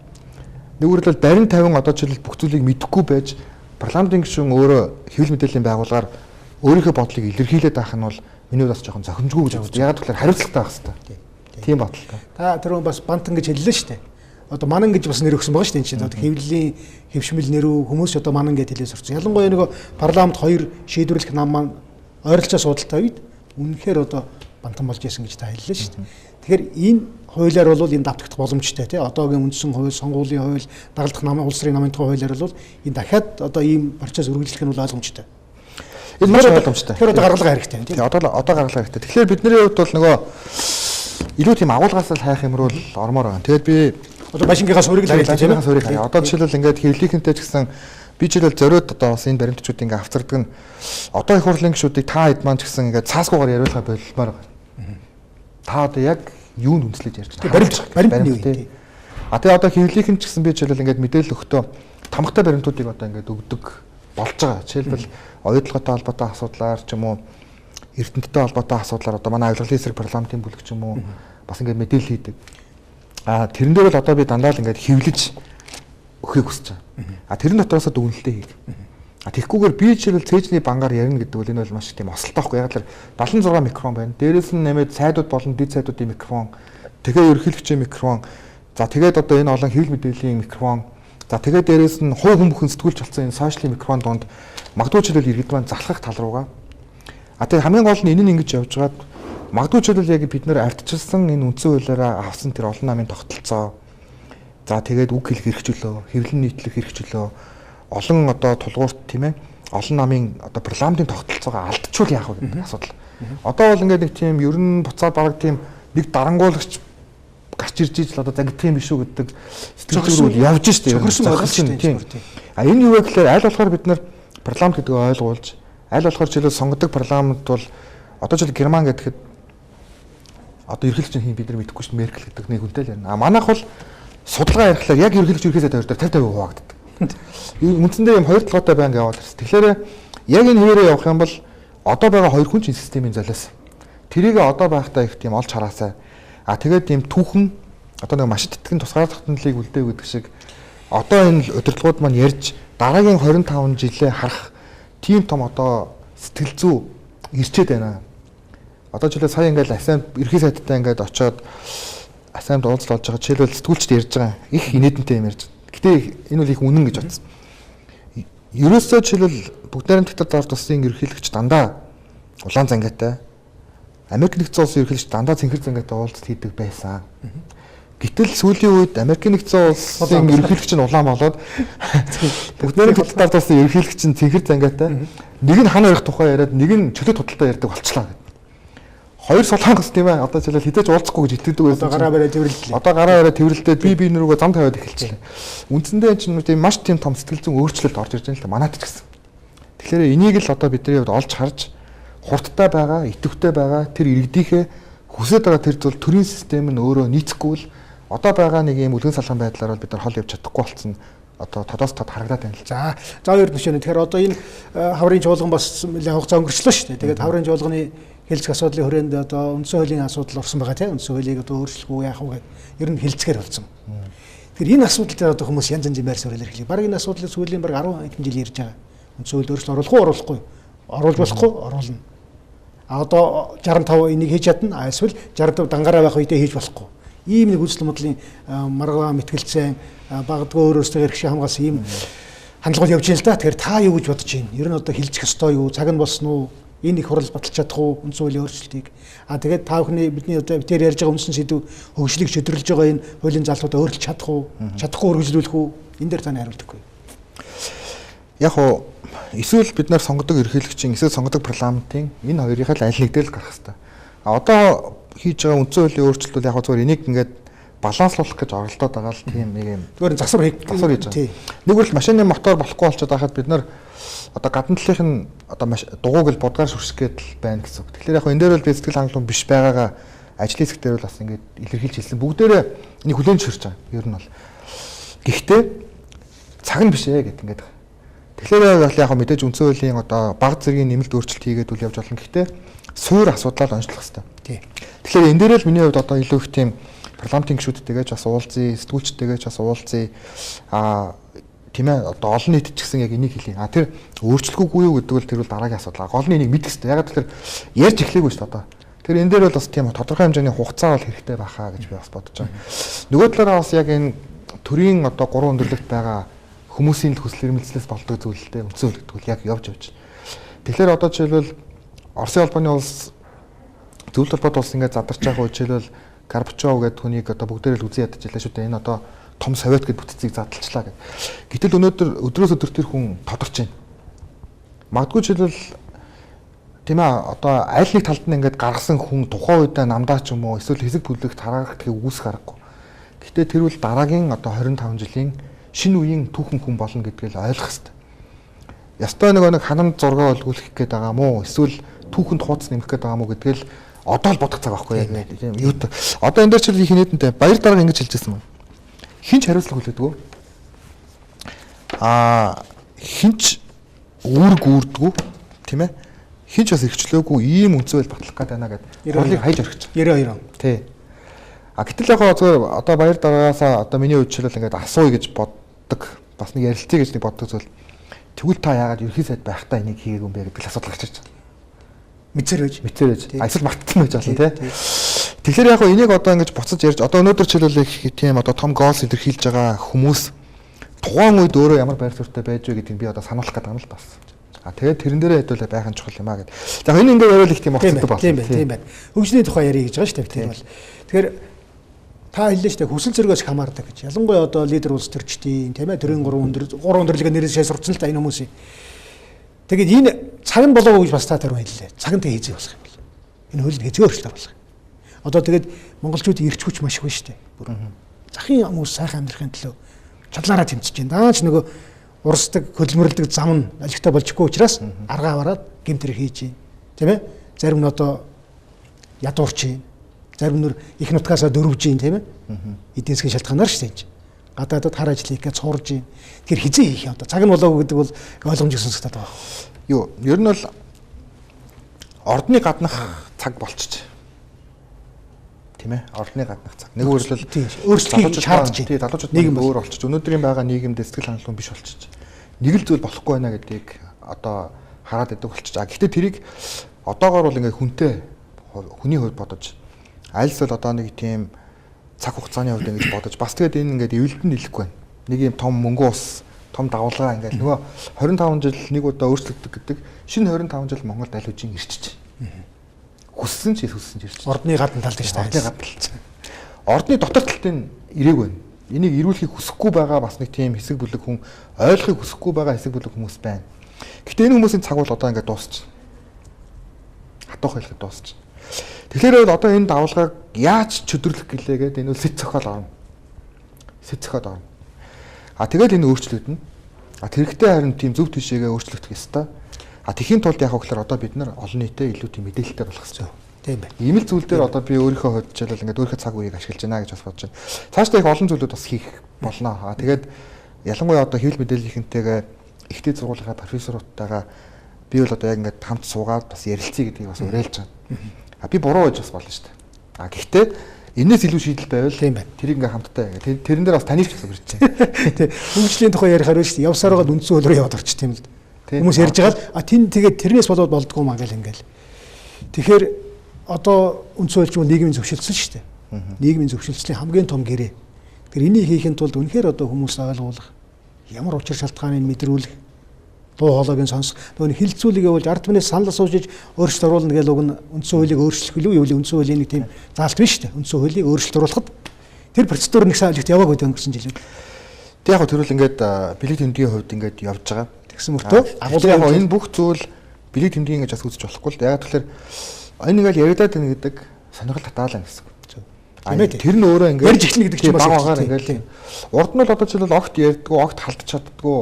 Нэг үгээр л барин 50 одоо жишээлбэл бүх зүйлийг мэдэхгүй байж парламентын гишүүн өөрөө хэвлэл мэдээллийн байгууллагаар өөрийнхөө бодлыг илэрхийлээд байх нь бол миний хувьд бас жоохон зохимжгүй гэж боддог. Ягаад гэвэл хариуцлагатай байх хэрэгтэй. Тийм бодлоо. Та тэр бас бантан гэж хэллээ шүү дээ. Одоо манан гэж бас нэр өгсөн байгаа шүү дээ. Энэ чинь одоо хэвлэлийн хэвшмэл нэрүү хүмүүс одоо манан гэж хэлээ сурцсан. Ялангуяа нөгөө парламент хоёр шийдвэрлэх нам маань ойролцоо судалтай үед үнэхээр одоо бантан болж исэн гэж та хэллээ шүү дээ. Тэгэхээр энэ хуулиар бол энэ давтагдах боломжтой тий. Одоогийн үндсэн хууль, сонгуулийн хууль, дагалдах намын улс төрийн намын тухай хуулиар бол энэ дахиад одоо ийм процесс үргэлжлэх нь бол ойлгомжтой. Энэ маш ойлгомжтой. Тэгэхээр одоо гаргалгаа хэрэгтэй тий. Одоо гаргалгаа хэрэгтэй. Тэгэхээр бидний хувьд бол нөгөө илүү тийм агуулгаас л хайх юм руу л ормоор байна. Тэгээд би одоо машингийнхаа суурийг л харъя тийм ээ. Суурийг харъя. Одоо жишээлбэл ингээд хэвлэлийнхэнтэй ч гэсэн би жишээлбэл зориуд одоо бас энэ баримтчуудыг ингээд авцардаг нь одоо их хурлын гишүүдийг та хэд маань ч гэсэн ингээд цаасгүйгээр яриулахаа болмоор байна. Та одоо яг юунд үндэслэж ярьж байна? Баримт юу тий. А тэгээ одоо хэвлэлийнхэн ч гэсэн би жишээлбэл ингээд мэдээлэл өгтөө тамгатай баримтуудыг одоо ингээд өгдөг болж байгаа. Жишээлбэл оюутлоготой холбоотой асуудлаар ч юм уу, эрдэмтдтэй холбоотой асуудлаар одоо манай авилгалын эсрэг парламентын бүлэг ч юм уу бас ингээд мэдээлэл хийдэг. А тэрэн дээр бол одоо би дандаа л ингээд хэвлэж өгөхийг хүсэж байгаа. А тэрэн дотроосоо дүгнэлтээ хийх. А тэгхгүйгээр би жишээлбэл цээжний бангаар ярина гэдэг бол энэ бол маш тийм осолтой байхгүй. Яг л 76 микрофон байна. Дээрээс нь нэмээд сайдууд болон дэд сайдуудын микрофон, тэгээ ерөнхийлөгчийн микрофон, за тэгээд одоо энэ олон хэвлэл мэдээллийн микрофон, за тэгээд дээрээс нь хувь хүн бүхэн сэтгүүлч болсон энэ сошиалын микрофон донд магадгүй жишээлбэл иргэд маань залхах тал руугаа. А тэгээд хамгийн гол нь энэ нь ингэж явж байгаад магадгүй жишээлбэл яг бид нэр ардчилсан энэ үндсэн хуулиараа авсан тэр олон намын тогтолцоо, за тэгээд үг хэлэх эрх чөлөө, хэвлэн нийтлэх эрх чөлөө, олон одоо тулгуурт тийм ээ олон намын одоо парламентын тогтолцоогоо алдчихвал яах вэ гэдэг асуудал. Одоо бол ингээд нэг тийм ер нь буцаад бараг тийм нэг дарангуулагч гарч ирж ижил одоо загтах юм биш үү гэдэг сэтгэл зүйн явж штэ. Зохирсон тийм. А энэ юу вэ гэхээр аль болохоор бид нар парламент гэдгийг ойлгуулж, аль болохоор жишээлбэл сонгодог парламент бол одоо жишээл Герман гэхэд одоо ерөнхийлөгч нь бид нар мэдэхгүй шүү Меркель гэдэг нэг хүнтэй л ярина. А манайх бол судалгаа ярихлаар яг ерөнхийлөгч ерхий сайд хоёр дээр 50 50 хуваагддаг. Үндсэндээ юм хоёр толгойтой байнга яваад ирсэн. Тэгэхээр яг энэ хэвээрээ явах юм бол одоо байгаа хоёр хүн ч энэ системийн золиос. Тэрийг одоо байхдаа их тийм олж хараасай. А тэгээд тийм түүхэн одоо нэг маш тэтгэн тусгаар тогтнолыг үлдээв гэдэг шиг одоо энэ удирдлагууд маань ярьж дараагийн 25 жилээ харах тийм том одоо сэтгэл зүй ирчээд байна. Одоо жишээлбэл сая ингээл асаамд ерхий сайдтай ингээд очиод асаамд уулзалт болж байгаа. Жишээлбэл сэтгүүлчд ярьж байгаа. Их инээдэнтэй юм ярьж. Гэтэ энэ бол их үнэн гэж бодсон. Ерөөсөө жишээлбэл бүгд найрамдах Татар улсын ерөнхийлөгч дандаа улаан зангиатай, Америк нэгдсэн улсын ерөнхийлөгч дандаа цэнхэр зангиатай уулзалт хийдэг байсан. Гэтэл сүүлийн үед Америк нэгдсэн улсын ерөнхийлөгч нь улаан болоод бүгд найрамдах Татар улсын ерөнхийлөгч нь цэнхэр зангиатай, нэг нь хан барих тухай яриад, нэг нь чөлөө тудалдаа ярьдаг болчлаа гэдэг. Хоёр солонгос тийм ээ одоо жишээлбэл хизээч уулзахгүй гэж итгэдэг байсан. Одоо гараа бариа тэрвэрлэлээ. Одоо гараа бариа тэрвэрлэлдээ би бие рүүгээ зам тавиад эхэлчихлээ. Үндсэндээ энэ чинь тийм маш тийм том сэтгэл зүйн өөрчлөлт орж ирж байна л та манайд ч гэсэн. Тэгэхээр энийг л одоо бидний хувьд олж харж хурдтай байгаа, идэвхтэй байгаа тэр иргэдийнхээ хүсэж байгаа тэр зүйл төрийн систем нь өөрөө нийцэхгүй л одоо байгаа нэг юм үлгэн салган байдлаар бол бид нар хол явж чадахгүй болсон одоо тодоос тод харагдаад байна л. За хоёр төшөө. Тэгэхээр одоо энэ хаврын чуулган бас нэлээд хугацаа өнгөрчлөө шүү дээ. Тэгээд хаврын чуулганы хэлцэх асуудлын хүрээнд одоо үндсэн хуулийн асуудал орсон байгаа тийм. Үндсэн хуулийг одоо өөрчлөх үү яах вэ гэдэг ер нь хэлцгээр болсон. Тэгэхээр энэ асуудал дээр одоо хүмүүс янз янзын байр суурь илэрхийлээ. Бараг энэ асуудлыг сүүлийн бараг 10 хэдэн жил ярьж байгаа. Үндсэн хуульд өөрчлөлт оруулах уу оруулахгүй? Оруулж болохгүй оруулна. А одоо 65 энийг хийж чадна. А эсвэл 65 дангараа байх үедээ хийж болохгүй. Ийм нэг үзэл бодлын маргаан мэтгэлцэн багадгүй өөр өөрсдөө эрх шиг хамгаалсан ийм хандлагууд явж байна л да. Тэгэхээр та юу гэж бодож байна? Ер нь одоо хилчих ёстой юу? Цаг нь болсон уу? Энэ их хурал баталж чадах уу? Үндсэн хуулийн өөрчлөлтийг. А тэгээд та бүхний бидний одоо битээр ярьж байгаа үндсэн сэдв хөгжлийг шөдөрлөж байгаа энэ хуулийн залуудаа өөрчилж чадах уу? Чадахгүй үргэлжлүүлэх үү? Энэ дээр таны хариулт өгөхгүй. Яг уу эсвэл бид нар сонгодог эрхийлэгчийн эсвэл сонгодог парламентын энэ хоёрыг л аль нэг дээр л гарах хэрэгтэй. А одоо хийж байгаа үндсэн хуулийн өөрчлөлт бол яг зүгээр энийг ингээд баланслуулах гэж оролдоод байгаа л тийм нэг юм. Зүгээр засвар хийж байгаа. Нэг үл машины мотор болохгүй болчиход байхад бид нар одоо гадна талынх нь одоо дугуйг л будгаар шүрших гээд л байна гэсэн үг. Тэгэхээр яг энэ дээр бол би сэтгэл хангалуун биш байгаагаа ажлын хэсэг дээр бол бас ингээд илэрхийлж хэлсэн. Бүгдээрээ энийг хүлээн зөвшөөрч байгаа. Ер нь бол. Гэхдээ цаг нь биш ээ гэд ингээд. Тэгэхээр бол яг мэдээж үндсэн хуулийн одоо баг зэргийн нэмэлт өөрчлөлт хийгээд үл явж болно. Гэхдээ суур асуудлаа л онцлох хэрэгтэй. Тий. Тэгэхээр энэ дээр л миний хувьд одоо илүү их тийм парламентын гишүүдтэйгээ ч бас уулзъя, сэтгүүлчтэйгээ ч бас уулзъя. Аа тийм ээ одоо олон нийт ч гэсэн яг энийг хэлье. А тэр өөрчлөхүүгүй юу гэдэг бол тэр бол дараагийн асуудал. Гол нь энийг мэдэх хэрэгтэй. Яг тэгэхээр ярьж эхлэегүй шүү дээ одоо. Тэр энэ дээр бол бас тийм тодорхой хэмжээний хугацаа бол хэрэгтэй байхаа гэж би бас бодож байгаа. Нөгөө талаараа бас яг энэ төрийн одоо гурван өндөрлөгт байгаа хүмүүсийн л хүсэл эрмэлзлээс болдог зүйл л дээ. Үндсэн хууль гэдэг бол яг явж явж. Тэгэхээр одоо жишээлбэл Оросын холбооны улс зөвлөлт холбоот улс ингээд задарч байгаа үе жишээлбэл Горбачов гэдэг хүнийг одоо бүгдээрээ л үзэн ядаж илаа шүү дээ. Энэ одоо том совет гэд бүтцийг задлчлаа гэд. Гэтэл өнөөдөр өдрөөс өдөр тэр хүн тодорч байна. Магадгүй жишээлбэл тийм ээ одоо аль нэг талд нь ингээд гаргасан хүн тухайн үедээ намдаа ч юм уу эсвэл хэсэг бүлэгт хараагдахыг үүсэх аргагүй. Гэтэ тэр бол дараагийн одоо 25 жилийн шинэ үеийн түүхэн хүн болно гэдгийг л ойлгох хэрэгтэй. Ястой нэг ханамд зураг олгуулах гээд байгаа мó эсвэл түүхэнд хууц нэмэх гээд байгаа мó гэдгээл одоо л бодох цаг байхгүй яг тийм юу. Одоо энэ дээр ч их нийтэнтэй баяр дарга ингэж хэлж байсан юм. Хинч хариуцлага хүлээдэггүй. Аа хинч үүрэг үүрдэггүй тийм ээ. Хинч бас эрхчлөөгүй ийм үндсэн хууль батлах гээд байна гэд хурлыг хайж орхиж. 92 он. Тий. А гэтэл яг зүгээр одоо баяр даргаасаа одоо миний хувьд жишээлбэл ингээд асууя гэж боддог. Бас нэг ярилцъя гэж нэг боддог зүйл. Тэгвэл та яагаад ерхий сайд байхдаа энийг хийгээгүй юм бэ гэдэг л асуудал гарч ирж байна. Мэдсээр байж. Мэдсээр байж. Эсвэл мартсан байж болно тий. Тэгэхээр яг энийг одоо ингэж буцаж ярьж одоо өнөөдөр жишээлбэл их тийм одоо том гоолс илэрхийлж байгаа хүмүүс тухайн үед өөрөө ямар байр суурьтай байж вэ гэдгийг би одоо сануулах гэдэг юм л бас. А тэгээд тэрэн дээрээ хэдүүлээ байх нь чухал юм а гэд. За энэ ингээд яриад их тийм уцтай байна. Тийм байна, тийм байна. Хөгжлийн тухай ярих гэж байгаа шүү дээ тэр бол. Тэгэхээр та хэллээ шүү дээ хүсэл зэргээс хамаардаг гэж. Ялангуяа одоо лидер улс төрчдийн тийм ээ төрийн гурван өндөрлөг нэрээс шээ сурцсан л та энэ хүмүүсийн. Тэгээд энэ цаг нь болоогүй гэж бас та тэр хэллээ. Цаг нь тэг хэзээ болох юм бол. Энэ хууль нь хэзээ өөрчлөлт оруулах юм. Одоо тэгээд монголчуудын эрч хүч маш их байна шүү дээ. Бүр захын хүмүүс сайхан амьдрахын төлөө чадлаараа тэмцэж байна. Даач нөгөө урсдаг, хөдөлмөрлөдөг зам нь олигтой болчихгүй учраас аргаа аваад гэмт хэрэг хийж байна. Тийм ээ? Зарим нь одоо ядуурч байна. Зарим нь их нутгаасаа дөрвж байна, тийм ээ? Эдийн засгийн шалтгаанаар шүү дээ. Гадаадад хар ажил хийх гэж цуурж байна. Тэгэхээр хизээ хийх юм одоо. Цаг нь болоогүй гэдэг бол ойлгомжтой сонсогдоод байгаа. Юу, ер нь бол ордны гаднах цаг болчих. Тийм ээ? Ордны гаднах цаг. Нэг өөрлөл өөрчлөлтийг шаардж байна. Тийм, залуучууд нийгэм өөр болчих. Өнөөдрийн байгаа нийгэмд сэтгэл хангалуун биш болчих. Нэг л зүйл болохгүй байна гэдгийг одоо хараад идэг болчих. А гэхдээ тэрийг одоогоор бол ингээ хүнтэй хүний хувьд бодож аль эсвэл одоо нэг тийм цаг хугацааны хувьд ингэж бодож бас тэгээд энэ ингээд эвлэлтэнд нийлэхгүй байна. Нэг юм том мөнгө ус, том давлгаа ингээд нөгөө 25 жил нэг удаа өөрчлөгддөг гэдэг шинэ 25 жил Монголд аль хэдийн ирчиж. Хүссэн ч хүссэн ч ирчиж. Ордны гадна талд гэж ордны гадна талд. Ордны дотор талд нь ирээг байна. Энийг ирүүлэхийг хүсэхгүй байгаа бас нэг тийм хэсэг бүлэг хүн ойлгохыг хүсэхгүй байгаа хэсэг бүлэг хүмүүс байна. Гэхдээ энэ хүмүүсийн цаг бол одоо ингээд дуусчих. Хатуух хэлэхэд дуусчих. Тэгэхээр бол одоо энэ давлгааг яаж чөдөрлөх гэлээ гэдэг энэ бол сэт зохиол орно. Сэт зохиол орно. А тэгэл энэ өөрчлөгдөнө. А тэрхтээ харин тийм зөв тишээгээ өөрчлөгдөх ёстой. А тэхийн тулд яг гэхээр одоо бид нар олон нийтэд илүү тийм мэдээлэлтэй болох хэрэгтэй. Тийм байна. Ийм л зүйл дээр одоо би өөрийнхөө хувьд жишээлбэл ингээд өөрийнхөө цаг үеийг ашиглаж байна гэж бас бодож байна. Цаашдаа их олон зүйлүүд бас хийх болно. А тэгээд ялангуяа одоо хэвлэл мэдээллийнхэнтэйгээ ихтэй сургуулийнхаа профессоруудтайгаа би бол одоо яг ингээд хамт суугаад бас ярилцъя гэдгийг бас уриалж байна. А би буруу байж бас болно шүү дээ. А гэхдээ энэс илүү шийдэл байвал тийм байна. Тэрийг ингээ хамтдаа тэрэн дээр бас таныг ч бас үрж байна. Тийм. Хөгжлийн тухай ярихаар шүү дээ. Явсаар байгаа үндсэн хууль руу яваад орчих тийм л. Хүмүүс ярьж байгаа л а тэн тэгээд тэрнээс болоод болдгоо маа гэл ингээл. Тэгэхээр одоо үндсэн хууль чинь нийгмийн зөвшөлдсөн шүү дээ. Нийгмийн зөвшөлдсөлийн хамгийн том гэрээ. Тэгэхээр энийг хийхин тулд үнэхээр одоо хүмүүс ойлгуулах, ямар учир шалтгааныг мэдрүүлэх, дуу хоолойг нь сонсох, нөгөө хилцүүлэг явуулж ард түмнээс санал асууж өөрчлөлт оруулна гэл уг нь үндсэн хуулийг өөрчлөх илүү юу үндсэн хуулийн нэг тийм заалт биш шүү дээ. Үндсэн хуулийг өөрчлөлт оруулахад тэр процедур нэг сайн ойлголт яваагүй өнгөрсөн жилүүд. Тэг яг тэрүүл ингээд бэлэг тэмдгийн хувьд ингээд явж байгаа. Тэгсэн мөртөө агуулга яг энэ бүх зүйл бэлэг тэмдгийн гэж бас үзэж болохгүй л. Яг тэгэхээр энэ ингээл яригадаад байна гэдэг сонирхол татаалаа гэсэн үг. Тэр нь өөрөө ингээд ярьж эхлэнэ гэдэг чинь бас багаар ингээл урд нь бол одоо жишээлбэл огт ярьдгүү, огт халдж чаддгүү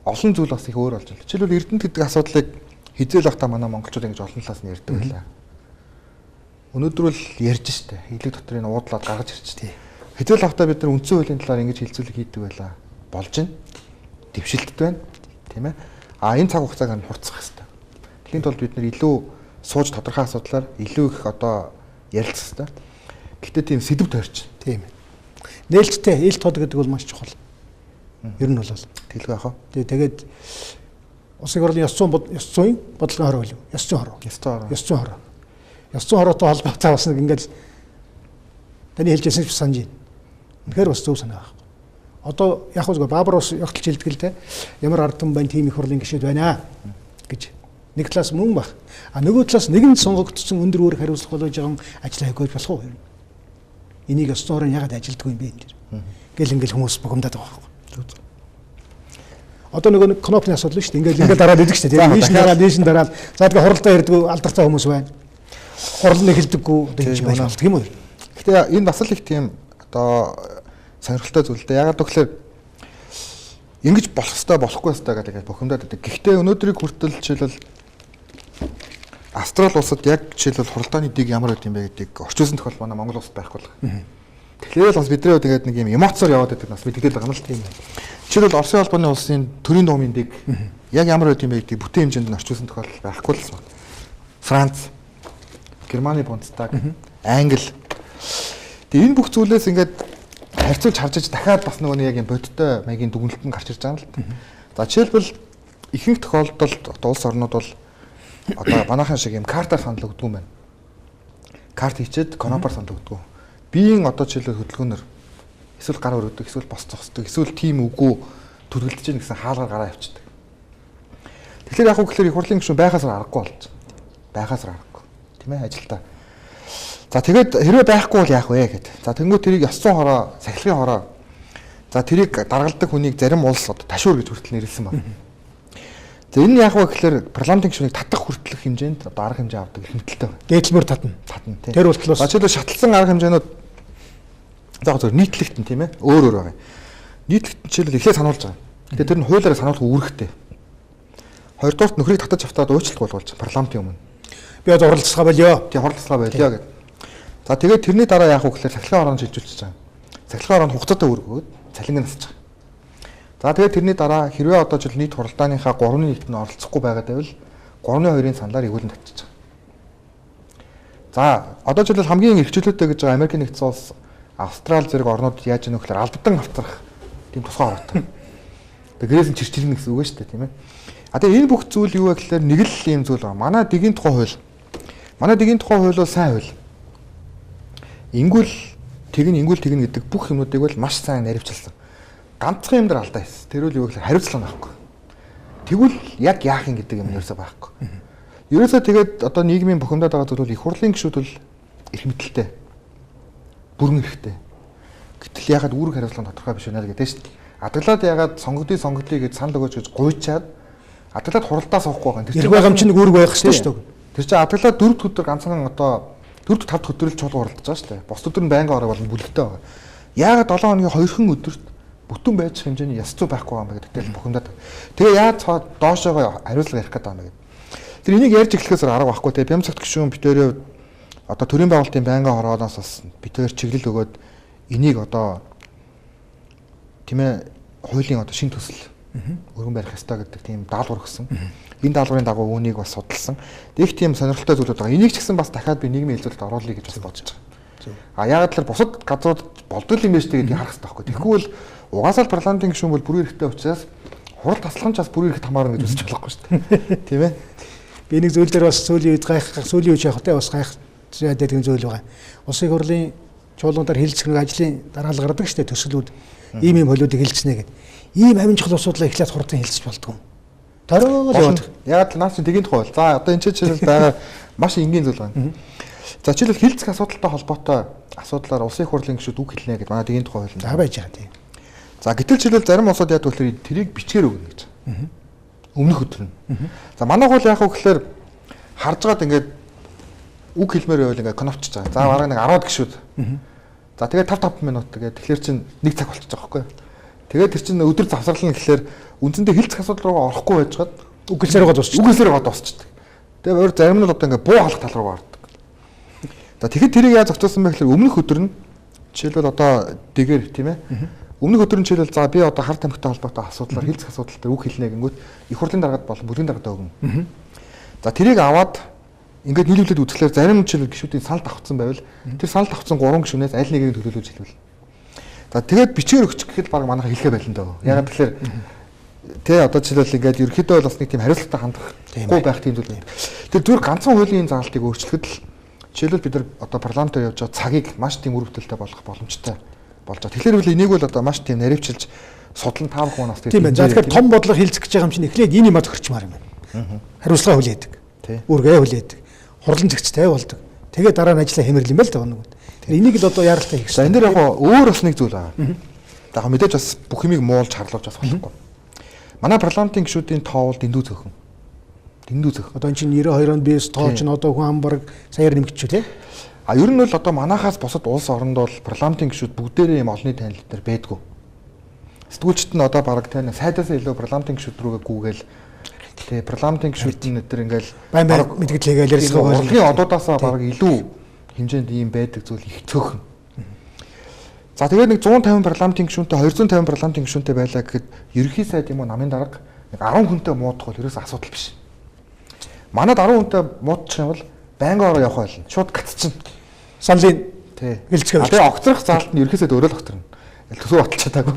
олон зүйл бас их өөр болж байна. Жишээлбэл Эрдэнэт гэдэг асуудлыг хизээл байхдаа манай монголчууд ингэж олон талаас нь ярьдаг байлаа. Өнөөдөр бол ярьж штэ. Хилэг дотор энэ уудлаад гаргаж ирж штэ. Хизээл байхдаа бид нар үндсэн хуулийн талаар ингэж хилцүүлэг хийдэг байлаа. Болж байна. Дэвшилттэй байна. Тийм ээ. А энэ цаг хугацааг нь хурцсах хэрэгтэй. Тэхийн тулд бид нар илүү сууж тодорхой асуудлаар илүү их одоо ярилцах хэрэгтэй. Гэтэ тийм сэдв тойрч. Тийм. Нээлттэй ил тод гэдэг бол маш чухал. Ер нь бол тэгэлгүй яах вэ? Тэгээд улсын хурлын ёс зүйн бодлогын хороо билүү? Ёс зүйн хороо. Ёс зүйн хороо. Ёс зүйн хороотой холбоотой бас нэг ингээд таны хэлжсэн ч санаж байна. Үнэхээр бас зөв санаа байхгүй. Одоо яг үгүй Баабар бас огтлж хэлдэг л дээ. Ямар ард түмэн байна, тийм их хурлын гишүүд байна гэж. Нэг талаас мөн баг. А нөгөө талаас нэгэнд сонгогдсон өндөр үүрэг хариуцлага болж байгаа ажил хийх болох уу? Энийг ёс зүйн хороо ягаад ажилдгүй юм бэ энэ дэр. Гэл ингээл хүмүүс бухимдаад байгаа байхгүй. Одоо нөгөө нэг кнопны асуудал шүү дээ. Ингээл ингээл дараад идэг шүү дээ. Ийш дараад, ийш дараад. За тэгээ хуралдаа ярьдгүй алдартай хүмүүс байна. Хурал нь эхэлдэггүй одоо ингэж байж болдго юм уу? Гэтэ энэ бас л их тийм одоо сонирхолтой зүйл дээ. Ягаад гэвэл ингэж болох ёстой, болохгүй ёстой гэдэг бухимдаад байдаг. Гэхдээ өнөөдрийг хүртэл жишээлбэл Австрали улсад яг жишээлбэл хуралдааны дэг ямар байд юм бэ гэдгийг орчуулсан тохиолдол манай Монгол улсад байхгүй л. Тэгэхээр л бас бидний хувьд ингээд нэг юм эмоцоор яваад байдаг нас мэддэгдэл байгаа юм л тийм. Жишээлбэл Оросын холбооны улсын төрийн дуумын дэг яг ямар байд юм бэ гэдгийг бүтэн хэмжээнд нь орчуулсан тохиолдол байхгүй л байна. Франц, Германы Бундстаг, Англи. Тэгээ энэ бүх зүйлээс ингээд харьцуулж харж иж дахиад бас нөгөө нэг яг юм бодиттой маягийн дүгнэлт нь гарч ирж байгаа юм л. За жишээлбэл ихэнх тохиолдолд одоо улс орнууд бол одоо манайхан шиг юм картаар санал өгдөг юм байна. Карт хийчээд конопор санал өгдөг. Биеийн одоо жишээлбэл хөдөлгөөнөр эсвэл гар өрөөдөг, эсвэл бос зогсдог, эсвэл тим үгүй төрөлдөж гин гэсэн хаалгаар гараа явчихдаг. Тэгэхээр яг үгээр их хурлын гишүүн байхаас аргагүй болж байна. Байхаас аргагүй. Тийм ээ ажилтаа. За тэгээд хэрвээ байхгүй бол яах вэ гэд. За тэнгуү тэрийг ёс зүйн хороо, сахилгын хороо. За тэрийг даргалдаг хүнийг зарим улс одоо ташуур гэж хүртэл нэрлсэн байна. За энэ нь яг вэ гэхээр парламентын гишүүнийг татах хүртэлх хэмжээнд одоо арга хэмжээ авдаг эрхэмлэлтэй байна. Дээдлмөр татна. Татна тийм. Тэр болтлоос. Жишээлбэл шатлсан арга хэмжээнүүд за яг зөв нийтлэгтэн тийм ээ. Өөр өөр байгаа. Нийтлэгтэн жишээлбэл эхлээд сануулж байгаа. Тэгээ тэр нь хуулиараа сануулах үүрэгтэй. Хоёрдугаарт нөхрийг татаж автаад уучлалт болгуулж парламентын өмнө. Би одоо хуралцгаа болио. Тийм хуралцгаа болио гэдэг. За тэгээд тэрний дараа яах вэ гэхээр сахилгын ороонд шилжүүлчихэж байгаа. Сахилгын ороонд хугацаатай үүрэг өгөөд цалинг нь насчих. За тэгээд тэрний дараа хэрвээ одоо жил нийт хуралдааныхаа 3.1-т нь оролцохгүй байгаад байвал 3.2-ын саналаар эргүүлэн татчих. За одоо жишээлбэл хамгийн эрхчлөөтэй гэж байгаа Америкийн нэгдсэн улс, Австрали зэрэг орнууд яаж яах вэ гэхээр алдадан автрах тийм тусгай ороотой. Тэгээ гэрээс нь чирчирнэ гэсэн үг шүү дээ, тийм ээ. А тэгээ энэ бүх зүйл юу вэ гэхээр нэг л ийм зүйл байгаа. Манай дэгийн тухай хууль. Манай дэгийн тухай хууль бол сайн хууль. Ингүүл тэгнэ, ингүүл тэгнэ гэдэг бүх юмнуудыг бол маш сайн наривчлсан. Ганцхан юм дээр алдаа хийсэн. Тэр үл юу гэхээр хариуцлага байхгүй. Тэгвэл яг яах юм гэдэг юм ерөөсөө байхгүй. Ерөөсөө тэгээд одоо нийгмийн бухимдаад байгаа зүйл бол их хурлын гишүүд бол эрх мэдэлтэй. Бүрэн эрхтэй. Гэтэл яагаад үүрэг хариуцлага тодорхой биш байна л гэдэг шүү дээ. Адаглаад яагаад сонгогдъё гэж санал өгөөч гэж гуйчаад адаглаад хуралдаа суухгүй байгаа. Тэр байгамж нэг үүрэг байх хэрэгтэй шүү дээ. Тэр чинь адаглаад 4 өдөр ганцхан одоо 4 5 өдөр л чуулга хуралдаж байгаа шүү дээ. Бус өдөр нь байнгын орой болон бүлэгтэй байгаа. Яагаад 7 хоногийн 2хан өдөрт бүтэн байж хэмжээний ёс зүй байхгүй юм бэ гэдэгтэй л бухимдаад. Тэгээ яаж доошоогоо хариуцлага ярих гэдэг юм бэ гэдэг. Тэр энийг ярьж эхлэхээс арга байхгүй те. Бямцагт гишүүн битэрээ одоо төрийн байгуулалтын байнгын хорооноос бас битээр чиглэл өгөөд энийг одоо тийм ээ хуулийн одоо шинэ төсөл өргөн барих ёстой гэдэг тийм даалгавар өгсөн. Энэ даалгаврын дагуу үүнийг бас судалсан. Их тийм сонирхолтой зүйлүүд байгаа. Энийг ч гэсэн бас дахиад би нийгмийн хэлцүүлэлт оруулъя гэж бас бодож байгаа. А яагаад тэр бусад газрууд болдгол юм байна шүү дээ гэдгийг харах хэрэгтэй байхгүй. Тэгэхгүй бол угаасаа л парламентын гишүүн бол бүрийн эрхтэй учраас хурал таслах нь ч бас бүрийн эрхт хамаарна гэж үзэж болохгүй шүү дээ. Тийм ээ. Би нэг зүйл дээр бас сүүлийн үед гайх, сүүлийн үед яг тэ бас гайх гэдэг зүйл байгаа. Улсын хурлын чуулганаар хилцэх нэг ажлын дараалал гаргадаг шүү дээ төсөлүүд. Ийм ийм хуулиудыг хилцнэ гэдэг. Ийм амин чухал асуудлаа эхлээд хурдан хилцэж болдгоо. Дөрөөл яваад. Яг л наад чинь тэгийн тухай бол. За одоо энэ жишээлбэл байгаа маш энгийн зүйл байна. За жишээлбэл хилцэх асуудалтай холбоотой асуудлаар улсын хурлын гишүүд үг хэлнэ гэдэг манай тэгийн тухай хууль. За байж байгаа тийм. За гэтэл жишээлбэл зарим улсууд яадаг вэ гэхээр тэрийг бичгээр өгнө гэж. Өмнөх өдөр нь. За манай хууль яах вэ гэхээр харж байгаад ингээд үг хэлмээр байвал ингээд кнопчж байгаа. За бараг нэг 10 гишүүд. За тэгээд 5 минут тэгээд тэгэхээр чинь 1 цаг болчихж байгаа байхгүй юу? Тэгээд тэр чинь өдөр завсарлана гэхлээр үндсэндээ хилцэх асуудал руу орохгүй байжгаад үг хэлсээр гоо дуусчих. Үг хэлсээр гоо дуусчихдаг. Тэгээд өөр зарим нь одоо ингээд буу халах тал руу ордог. За тэгэхэд тэрийг яаж зохицуулсан бэ гэхлээр өмнөх өдөр нь жишээлбэл одоо дэгээр тийм ээ. Өмнөх өдөр нь жишээлбэл за би одоо хар тамхитай холбоотой асуудлаар хилцэх асуудалтай үг хэлнэ гэнгүүт их хурлын даргад болон бүлгийн даргад өгнө. За тэрийг аваад ингээд нийлүүлээд үзэхлээр зарим жишээлбэл гишүүдийн санал давхцсан байвал тэр санал давхцсан 3 гишүүнээс аль нэгийг төлөөлөж хэлвэл. За тэгээд бичгээр өгчих гэхэд баг манайха хэлэхэ байлна даа. Ягаад тэгэхээр тэ одоо жишээлбэл ингээд ерөнхийдөө бол бас нэг тийм хариуцлагатай хандахгүй байх тийм зүйл байна. Тэр зүгээр ганцхан хуулийн заалтыг өөрчлөхөд л жишээлбэл бид нар одоо парламентаар явж байгаа цагийг маш тийм үр бүтээлтэй болгох боломжтой болж байгаа. Тэгэхээр үл энийг бол одоо маш тийм наривчилж судлан та бүхэн бас тийм байна. За тэгэхээр том бодлого хилцэх гэж байгаа юм чинь эхлээд энэ юм тохирчмаар юм байна. Хариуцлага хүлээдэг. Үүргээ хүлээдэг. Хурлын зэгцтэй болдог. Тэгээ дараа нь ажиллаа хэмэрлэн юм байл та нэг. Тэгэхээр энийг л одоо яаралтай хийх. За энэ дээр яг өөр бас нэг зүйл байгаа. За яг мэдээж бас бүх юмыг муулж харлуулж бас болохгүй. Манай парламентын гишүүдийн тоо бол дэндүү цөөхөн. Дэндүү цөөхөн. Одоо эн чинь 92 онд бис тоо чинь одоо хүн ам баг саяар нэмэгдчихв тий. А ер нь бол одоо манахаас бусад улс оронд бол парламентын гишүүд бүгдээрээ юм олонний танил дээр байдгүй. Сэтгүүлчд нь одоо баг тань сайдаас илүү парламентын гишүүд рүүгээ гүгээл тий парламентын гишүүд нь өдр ингээл байн байн мэдгэлээгээл ярьцгаа урлагийн одуудаасаа баг илүү хэмжээнд ийм байдаг зүйл их цөөхөн. За тэгээд нэг 150 парламентын гишүүнтэй 250 парламентын гишүүнтэй байлаа гэхэд ерөнхий сайд юм уу намын дарга нэг 10 хүнтэй муудах бол ерөөс асуудал биш. Манад 10 хүнтэй муудчих юм бол байнгын ороо явах байлна. Шууд гацчин. Саналын тий. Хэлцгээ. Тэгээ огцрох заалт нь ерөнхий сайд өөрөө л огторно. Төсөв баталж чадаагүй.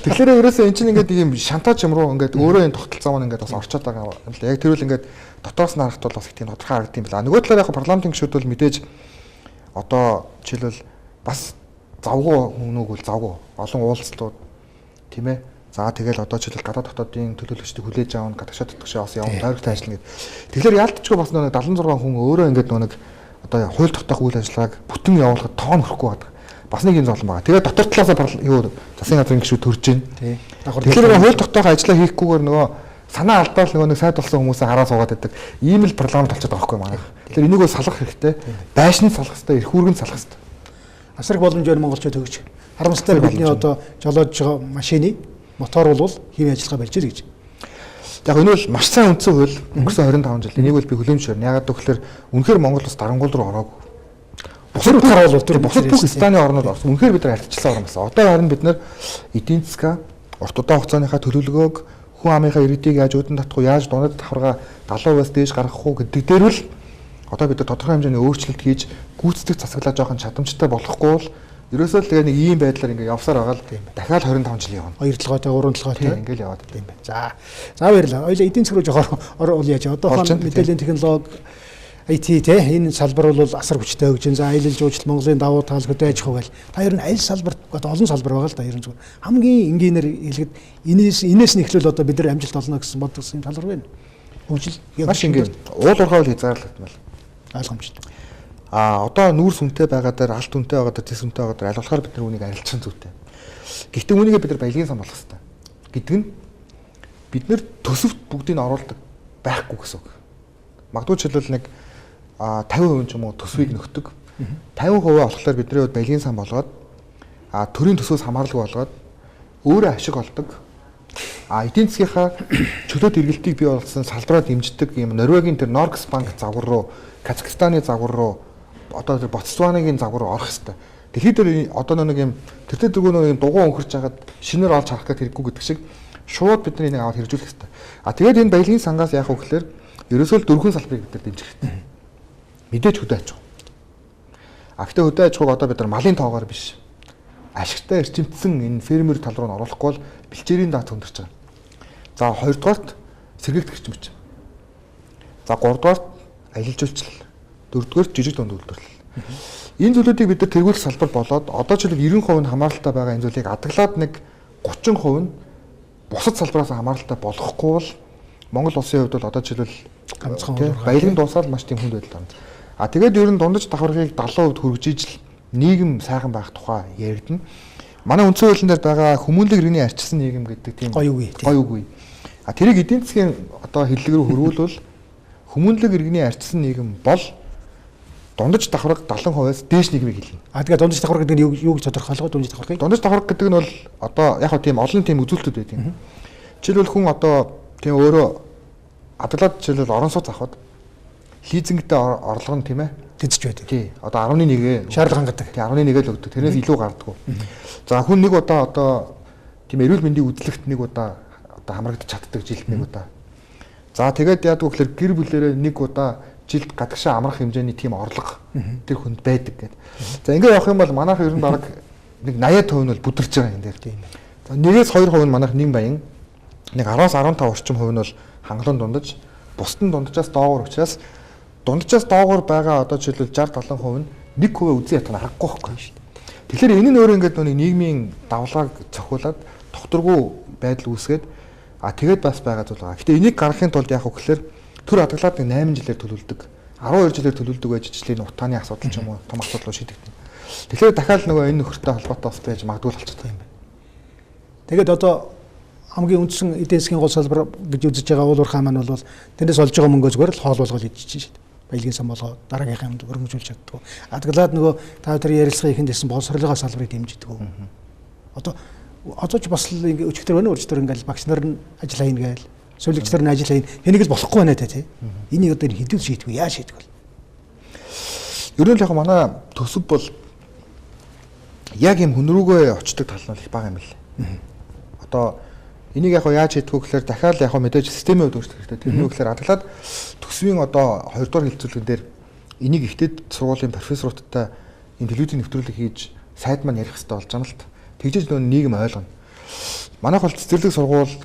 Тэгэхээр ерөөсөө эн чинь ингээд ийм шантаж юм руу ингээд өөрөө энэ тогтолцоо маань ингээд бас орчоод байгаа юм л да. Яг тэрүүл ингээд дотоос нь харахад бол бас их тийм тодорхой харагдсан юм байна. Нөгөө талаар яг парламентын гишүүд бол мэдээж одоо жишээлбэл бас завгүй хүмүүг бол завгүй олон уулзлууд тийм ээ. За тэгэл одоо жишээлбэл гадаад дотоодын төлөөлөгчдийг хүлээж аавна, гадагшаа татгшаа бас явна, тойрогтой ажиллана гэд. Тэгэхээр яалтчгүй бас нэг 76 хүн өөрөө ингээд нэг одоо хууль тогтоох үйл ажиллагааг бүтэн явуулахад тоон өрөхгүй байдаг. Бас нэг юм золон байгаа. Тэгээд дотор талаасаа юу засгийн газрын гишүүд төрж байна. Тэгэхээр хууль тогтоох ажлаа хийхгүйгээр нөгөө санаа алдаал нөгөө нэг сайд болсон хүмүүсээ хараа суугаад байдаг. Ийм л парламент болчиход байгаа байхгүй манайх. Тэгэхээр энийг бол салгах хэрэгтэй. Байшин салгах хэрэгтэй, эрх үүрэг нь салгах хэрэгтэй. Асар их боломж байна монголчууд хөгж. Харамсалтай бидний одоо жолоодж байгаа машины мотор бол хэвийн ажиллагаа болж ир гэж. Яг энэ бол маш сайн үндсэн хууль өнгөрсөн 25 жил. Энийг бол би хүлээн зөвшөөрнө. Яагаад гэвэл үнэхээр Монгол бас дарангуул руу ороогүй. Бусад утгаараа бол тэр бусад бүх станын орнууд орсон. Үнэхээр бид нар альтчлаа орн байсан. Одоо харин бид нар эдийн засгаа урт удаан хугацааныхаа төлөвлөгөөг хүн амынхаа иргэдийг яаж үүдэн татах уу, яаж дундад давхаргаа 70%-аас дээш гаргах уу гэдэг дээр л одоо бид нар тодорхой хэмжээний өөрчлөлт хийж гүйцэтгэх засаглаа жоохон чадамжтай болохгүй бол ерөөсөө л тэгээ нэг ийм байдлаар ингээ явсаар байгаа л дахиад 25 жил явна. 2 толгойтой, 3 толгойтой ингээл яваад тийм байна. За. За баярлалаа. Ойлаа эдийн засаг руу жоохон орол яаж. Одоо мэдээллийн технологи IT те энэ салбар бол асар хүчтэй хөгжин. За аялал жуулчлал Монголын давуу тал хөдөө аж ахуй гэл. Та ер нь аль салбарт одоо олон салбар байгаа л да ер нь зүгээр. Хамгийн энгийнээр хэлэхэд энээс нь эхлүүл одоо бид нар амжилт олно гэсэн бодсон юм талбар байна. Хөгжил маш энгийн. Уул уурхай бол хязгаарлагдмал. Ойлгомжтой. А одоо нүүрс үнэтэй байгаа дээр алт үнэтэй байгаа дээр тэс үнэтэй байгаа дээр аль болохоор бид нар үүнийг арилжсан зүйтэй. Гэхдээ үүнийгээ бид нар баялагын сан болгох хэрэгтэй. Гэдэг нь бид нар төсөвт бүгдийг нь оруулдаг байхгүй гэсэн үг. Магадгүй жишээлбэл нэг 50% ч юм уу төсвийг нөхдөг. 50% болохоор бидний хувьд баялагын сан болгоод төрийн төсвөөс хамааралгүй болгоод өөрөө ашиг олдог. А эдийн засгийнхаа чөлөөт эргэлтийг бий болгосон салбараа дэмждэг юм Норвегийн тэр Norges Bank загвар руу, Казахстаны загвар руу, одоо тэр Ботсванагийн загвар руу орох хэрэгтэй. Дэлхийд дээр одоо нэг юм тэр дөрвөө нэг юм дугуй өнхөрч хагаад шинээр олж харах гэх хэрэггүй гэдэг шиг шууд бид нар энийг аваад хэрэгжүүлэх хэрэгтэй. А тэгээд энэ баялагын сангаас яах вэ гэхээр ерөөсөө л дөрвөн салбарыг бид нар дэмжих хэрэгтэй. Мэдээж хөдөө аж ахуй. А гэхдээ хөдөө аж ахуйг одоо бид нар малын тоогоор биш. Ашигтай эрчимтсэн энэ фермер тал руу оруулахгүй бол бэлчээрийн даат өндөрч байгаа. За хоёрдугаарт сэргээгт эрчим хүч. За гуравдугаарт аялал жуулчлал. Дөрөвдүгээрт жижиг дунд үйлдвэрлэл. Энэ зүйлүүдийг бид нар тэргүүлэх салбар болоод одоо жишээлбэл 90% нь хамааралтай байгаа энэ зүйлийг адаглаад нэг 30% нь бусад салбараас хамааралтай болохгүй бол Монгол улсын хувьд бол одоо жишээлбэл ганцхан баялаг дуусаад маш тийм хүнд байдалд орно. А тэгээд ер нь дундаж давхаргыг 70% хүргэж ижил нийгэм сайхан байх тухай яригдана. Манай үндсэн хуулийн дээр байгаа хүмүүнлэг иргэний арчилсан нийгэм гэдэг тийм гоё үг. Гоё үг. А тэрийг эдийн засгийн одоо хэллэг рүү хөрвүүлвэл хүмүүнлэг иргэний арчилсан нийгэм бол дундаж давхарга 70%-аас дээш нийгмийг хэлнэ. А тэгээд дундаж давхарга гэдэг нь юу гэж тодорхойлох вэ? Дундаж давхаргыг? Дундаж давхарга гэдэг нь бол одоо яг хөө тийм олон тийм үзүүлэлтүүд байдаг юм. Жишээлбэл хүн одоо тийм өөрөө адаглаад жишээлбэл орон сууц авахад лизингтэй орлого нь тийм тэзэж байдаг. Тий. Одоо 11-ээ шаардлага хангадаг. Тий 11-ээ л өгдөг. Тэрнээс илүү гардаггүй. За хүн нэг удаа одоо тийм эрүүл мэндийн үзлэгт нэг удаа одоо хамрагдаж чаддаг жилд нэг удаа. За тэгээд яадаг вэ гэхээр гэр бүлээрээ нэг удаа жилд гадагшаа амрах хэмжээний тийм орлого тэр хүнд байдаг гэдэг. За ингээд явах юм бол манайх ер нь бараг нэг 80% нь бол бүдэрч байгаа юм дээр. Тийм. За 1-ээс 2% нь манайх нэм баян, нэг 10-аас 15 орчим хувь нь бол хангалуун дундаж, бусд нь дунджаас доогуур учраас дунджаас доогуур байгаа одоо жишээлбэл 60 70% нь 1% үзэн ятгах нь аргагүй байхгүй шүү дээ. Тэгэхээр энэ нь өөрөө ингээд нэг нийгмийн давлгааг цохиулаад тогтворгүй байдал үүсгээд а тэгээд бас байгаа зүйл байгаа. Гэтэ энийг гаргахын тулд яах вэ гэхээр төр хадгалаад нэг 8 жилээр төлөвлөдөг. 12 жилээр төлөвлөдөг байж ижил энэ утааны асуудал ч юм уу том асуудал руу шийдэгдэнэ. Тэгэхээр дахиад нөгөө энэ нөхөртэй холбоотой бас байж магадгүй л болчихдог юм байна. Тэгээд одоо хамгийн үндсэн эдийн засгийн гол салбар гэж үзэж байгаа уул уурхай маань бол тэрнээс олж байгаа мөнгөө зүгээр л хоол болгол идчихэж шээ. Баялагын сан болгоо дараагийнхаа юмд өргөмжүүлж чаддгүй. Адаглаад нөгөө та тэр ярилцлагын ихэнд хэлсэн боловсролын салбарыг дэмждэг. Одоо ч бас л ингээ өчигдөр байна өчигдөр ингээл багш нар нь ажил хийнэ гээл сувилагч нар нь ажил хийнэ. Тэнийг л болохгүй байна те. Энийг одоо хэдүүл шийдэх вэ? Яаж шийдэх вэ? Ер нь л яг манай төсөв бол яг юм хүн рүүгээ очдог тал нь их бага юм л. Одоо энийг яг яаж хийдгүү гэхээр дахиад яг мэдээж системийн хувьд өөрчлөх хэрэгтэй. Тэрний үгээр адаглаад төсвийн одоо 2 дугаар хэлцүүлгэн дээр энийг ихтэд сургуулийн профессоруудтай энэ телевизийн нэвтрүүлэг хийж сайд маань ярих хэрэгтэй болж байгаа юм л та. Тэгжээж нөө нийгэм ойлгоно. Манайх бол цэцэрлэг сургууль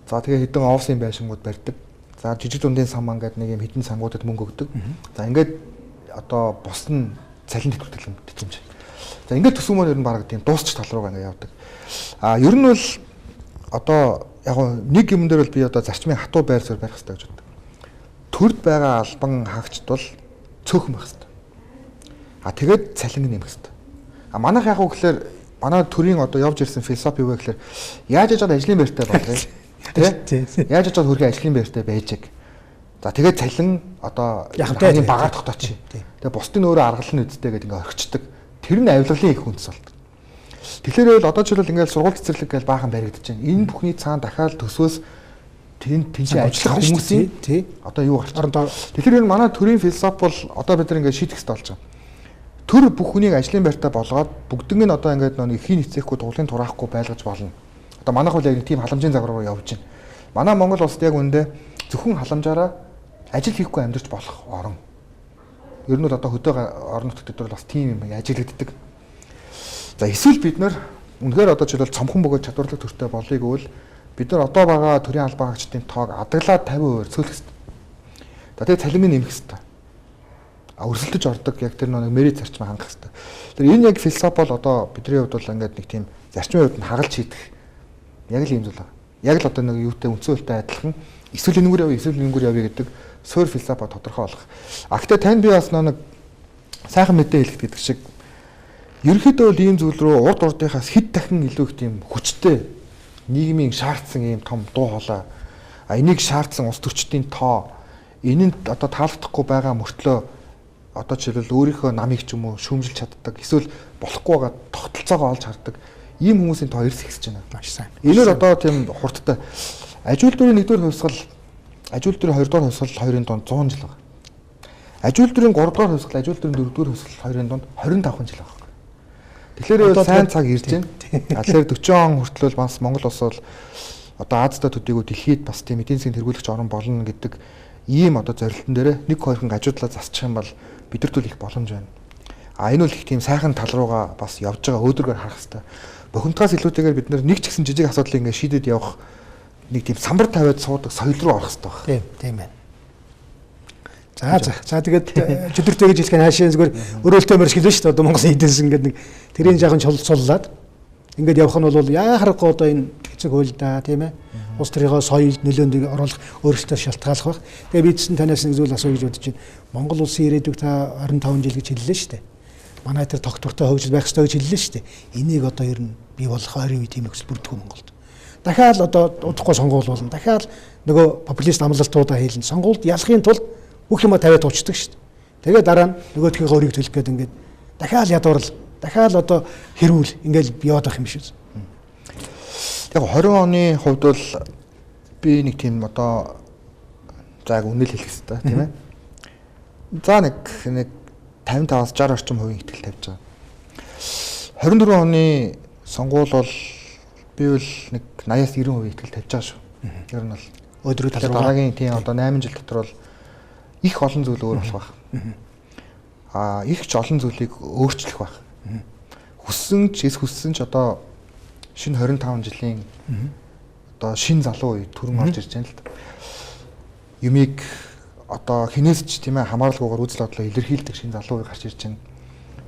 за тэгээ хэдэн офисын байшингууд барьдаг. За жижиг дундын сан ман гэдэг нэг юм хэдэн сангуудад мөнгө өгдөг. За ингээд одоо бус нь цалин тэтгэл тэтгэмж. За ингээд төсөв маань ер нь бараг тийм дуусч тал руугаа ингээд явдаг. А ер нь бол одоо яг нэг юм дээр бол би одоо зарчмын хатуу байр суурь барих хэрэгтэй гэж боддог. Төрд байгаа албан хаагчд бол цөөхөн байх хэрэгтэй. А тэгээд цалин нэмэх хэрэгтэй. А манайх яг уу гэхээр манай төрийн одоо явж ирсэн философи юу вэ гэхээр яаж яж ажлын байртай болгоё. Тэ? Яаж яж хөрхи ажлын байртай байжэг. За тэгээд цалин одоо хамгийн багаар тогтооч. Тэгээд бусдын өөрөө аргалан үсттэй гэдэг ингээ орхичдаг. Тэр нь авилгалын их үндэс болдог. Тэгэхээр бол одоо жишээлбэл ингээл сургууль цэцэрлэг гэж баахан баригдаж байна. Энэ бүхний цаана дахиад төсвөөс тэнцээ ажиллах хүмүүсийн одоо юу гарч байна. Тэгэхээр энэ манай төрийн философи бол одоо бид нар ингээд шийдэх хэрэгтэй болж байгаа. Төр бүх хүнийг ажлын байртай болгоод бүгднийг нь одоо ингээд нэг хийн эцээхгүй дуглын тураахгүй байлгаж болно. Одоо манайх бол яг тийм халамжийн загвар руу явж байна. Манай Монгол улсад яг үүндээ зөвхөн халамжаараа ажил хийхгүй амьдарч болох орон. Ер нь бол одоо хөдөө орон нутгад дээр бас тийм юм ажиглагддаг. За эсвэл бид нар үнэхээр одоо жишээлбэл цомхон бөгөөд чадварлаг төртэй болъё гэвэл бид нар одоо байгаа төрийн албан хаагчдын тоог адаглаад 50% цөөлөх хэрэгтэй. За тэгээ цалинг нэмэх хэрэгтэй. А өрсөлдөж ордог яг тэр нэг мерит зарчмаа хангах хэрэгтэй. Тэр энэ яг философи бол одоо бидний хувьд бол ингээд нэг тийм зарчмын хувьд нь хагалж хийдэх яг л ийм зүйл байна. Яг л одоо нэг юутай үндсэн хуультай адилхан эсвэл энэгээр явъя эсвэл энэгээр явъя гэдэг суур философи тодорхой болох. А гэтээ танд би бас нэг сайхан мэдээ хэлэх гэдэг шиг ерөнхийдөө бол ийм зүйл рүү урд урдынхаас хэд дахин илүү их тийм хүчтэй нийгмийн шаардсан ийм том дуу хоолой а энийг шаардсан улс төрчдийн тоо энэ нь одоо таалагдахгүй байгаа мөртлөө одоо жишээлбэл өөрийнхөө намыг ч юм уу шүүмжилж чаддаг эсвэл болохгүй байгаа тогтолцоогоо олж хардаг Ийм хүмүүсийн тоо эрс ихсэж байна. Маш сайн. Энэ бол одоо тийм хурдтай. Аж үйлдвэрийн 1-р хувьсгал, аж үйлдвэрийн 2-р хувьсгал хоёрын дунд 100 жил байна. Аж үйлдвэрийн 3-р хувьсгал, аж үйлдвэрийн 4-р хувьсгал хоёрын дунд 25 жил байна. Тэгэхээр сайн цаг ирж байна. Тэгэхээр 40 он хүртэл бас Монгол улс бол одоо Азидаа төдийгүй дэлхийд бас тийм эдийн засгийн тэргүүлэгч орн болно гэдэг ийм одоо зорилтон дээр нэг хоёрхан гажуудлаа засчих юм бол бидэрт бол их боломж байна. А энэ бол их тийм сайхан тал руугаа бас явж байгаа өөдрөгөр харах хэрэгтэй. Бохимдохоос илүүтэйгээр бид нэг ч гэсэн жижиг асуудлыг ингээд шийдээд явах нэг тийм самбар тавиад суудаг соёл руу орох хэрэгтэй байна. Тийм, тийм байна. За за. За тэгээд чөтгөртэй гэж хэлэх нь хаашаа зүгээр өрөөлтөө мөрш гэлээ шүү дээ. Одоо Монголын эдийн засаг ингээд нэг тэрийн жаахан цоллаад ингээд явах нь бол яа харахгүй одоо энэ эцэг хууль да тийм ээ. Улс төрийнхөө соёлд нөлөөнд оруулах өөрчлөлтөөр шалтгааллах байх. Тэгээ би чинь танаас нэг зүйл асууя гэж бодож байна. Монгол улсын ирээдүйг та 25 жил гэж хэллээ шүү дээ. Манай тэр тогтвортой хөгжил байх ёстой гэж хэллээ шүү дээ. Энийг одоо ер нь бий болох ойрын үе тийм нөхцөл бүрдэх үү Монголд? Дахиад одоо удахгүй сонгуул болно. Дахиад нөгөө популист амлалтуудаа хийлнэ. Сонгуульд ялахын тулд бүх юма тавиад уучдаг шүү дээ. Тэгээ дараа нь нөгөөдхийнхөө өрийг төлөх гээд ингээд дахиад ядуурл, дахиад одоо хэрүүл ингээд яваад байх юм шиг. Яг 20 оны хувьд бол би нэг тийм одоо за яг үнэл хэлэх хэрэгтэй тийм ээ. За нэг 55-аас 60 орчим хувийн итгэл тавьж байгаа. 24 оны сонгуул бол би бол нэг 80-аас 90% итгэл тавьж байгаа шүү. Ер нь бол өдрөө тал руу дараагийн тийм одоо 8 жил дотор бол их олон зүйл өөр болох байх. Аа их ч олон зүйлийг өөрчлөх байх. Хүссэн ч эс хүссэн ч одоо шинэ 25 жилийн одоо шинэ залуу үе төрөн орж ирж байна л да. Юмыг одоо хинээс ч тийм ээ хамааралгүйгээр үзэл бодлоо илэрхийлдэг шинэ залуу үе гарч ирж байна.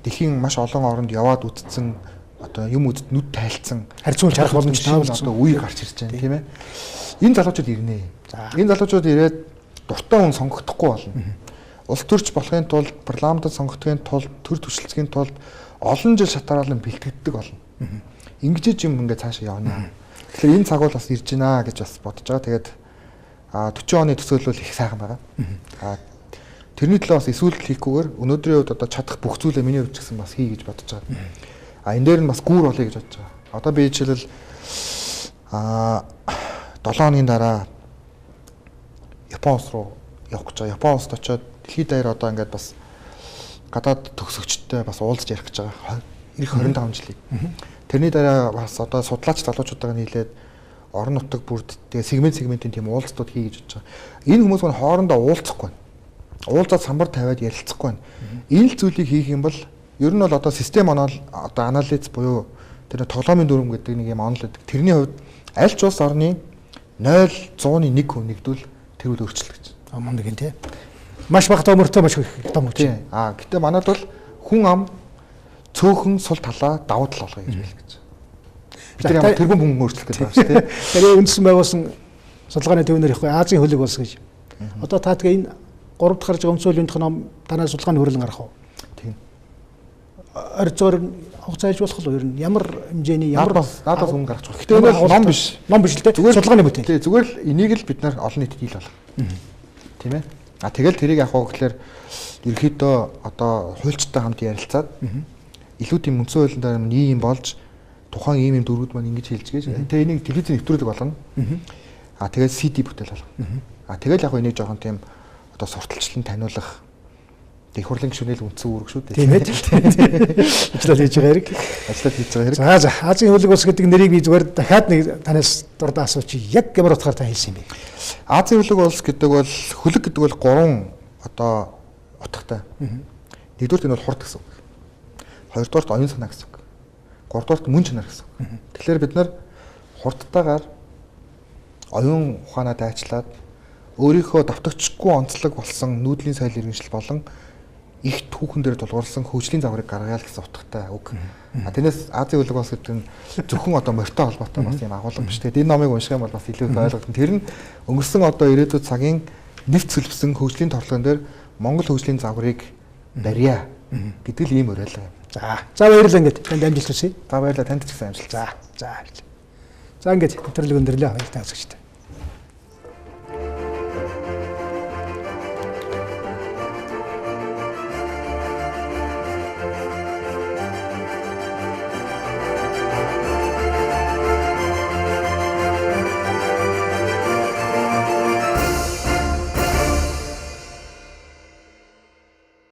Дэлхийн маш олон оронд яваад үтцсэн одоо юм үдэд нүд тайлцсан харьцуулж харах боломжтой одоо үе гарч ирж байна тийм ээ. Энэ залуучууд ирнэ. Энэ залуучууд ирээд дуртай хүн сонгогдохгүй болно. Улс төрч болохын тулд, парламентод сонгогдохын тулд, төр түшилцэхийн тулд олон жил шатараалан бэлтгэдэг болно. Ингэж юм ингээд цаашаа явна. Тэгэхээр энэ цаг бол бас ирж байна гэж бас бодож байгаа. Тэгээд 40 оны төсөөлөл бол их сайхан байгаа. Тэрний төлөө бас эсүүлдэл хийхгүйгээр өнөөдрийн хувьд одоо чадах бүх зүйлээ миний хувьд ч гэсэн бас хий гэж бодож байгаа. Энэ дээр нь бас гүүр болъё гэж бодож байгаа. Одоо би жишээлбэл 7 хоногийн дараа Япон улс руу явах гэж байгаа. Япон улсад очиод дэлхийд даяар одоо ингээд бас гадаад төгсөгчтэй бас уулзаж ярих гэж байгаа. Ирэх 25 жилийг. Тэрний дараа бас одоо судлаач залуучуудаа нийлээд орон нутаг бүрд тэгээ сегментийн тийм уулзтууд хий гэж бодож байгаа. Энэ хүмүүс маань хоорондоо уулзахгүй байна. Уулзаад самбар тавиад ярилцахгүй байна. Энэ л зүйлийг хийх юм бол ер нь бол одоо систем онол одоо анализ буюу тэр тоглоомын дүрм гэдэг нэг юм онол гэдэг. Тэрний хувьд аль ч улс орны 0.1% нэгдвэл тэр үл өөрчлөлт гэж. Мундаг юм тий. Маш бага томортой маш их том хүч. Гэтэ манад бол хүн ам цөөхөн сул талаа давуу тал болгоё гэж хэлэх гэж. Бид нар ямар тэрбум хүн өөрчлөх гэж байгаа шүү дээ. Тэгэхээр үндсэн байгуулсан судалгааны төвнөр ихгүй Азийн хөлөг улс гэж. Одоо та тэгээ энэ 3 дахь гарч байгаа үндсэн хуулийн ном танай судалгааны хүрэлэн гарах уу? Тийм. Орцоор хугацаа ээж болох уу ер нь ямар хэмжээний ямар надаас өмнө гарч болох. Гэтэ энэ бол ном биш. Ном биш л дээ. Судалгааны бүтээл. Тийм, зүгээр л энийг л бид нар олон нийтэд хэл болох. Тийм ээ. Тэгэл тэрийг яг уу гэхэлэр ерөөхдөө одоо хуульчтай хамт ярилцаад илүү тийм үндсэн хуулийн дараа ийм юм болж тухайн ийм юм дөрвүүд маань ингэж хэлж гэж. Тэгээ энийг телевизийн нэвтрүүлэг болгоно. Тэгээд CD бүтээл болгоно. Тэгэл яг энийг жоохон тийм одоо сурталчлан таниулах их хурлын гишүүнэл үндсэн үүрэг шүү дээ. Тийм ээ. Ажлал хийж байгаа хэрэг. Ажлал хийж байгаа хэрэг. За Азийн хөлөг улс гэдэг нэрийг би зүгээр дахиад нэг танаас дурдаа асуучих. Яг ямар утгаар та хэлсэн юм бэ? Азийн хөлөг улс гэдэг бол хөлөг гэдэг бол гурван одоо утгатай. Нэгдүгürt энэ бол хурд гэсэн үг. Хоёрдугаарт оюун санаа гэсэн үг. Гуравдугаарт мөн чанар гэсэн үг. Тэгэхээр бид нар хурдтайгаар оюун ухаанаа дайчлаад өөрийнхөө давтагчгүй онцлог болсон нүүдлийн соёл иргэншил болон их түүхэн дээр тулгуурласан хөгжлийн загварыг гаргая л гэсэн утгатай үг. Тэрнээс Азийн хөлөг улс гэдэг нь зөвхөн одоо морьтой холбоотой бас юм агуулга биш. Тэгээд энэ номыг унших юм бол бас илүү их ойлгогдно. Тэр нь өнгөрсөн одоо ирээдүйд цагийн нэвт сөлбсөн хөгжлийн торлогон дээр Монгол хөгжлийн загварыг барья гэдэг л ийм уриалга юм. За баярлалаа ингээд танд амжилт хүсье. За баярлалаа, танд ч гэсэн амжилт. За баярлалаа. За ингээд нэвтрүүлэг өндөрлөө. Баяртай үзэгчдээ.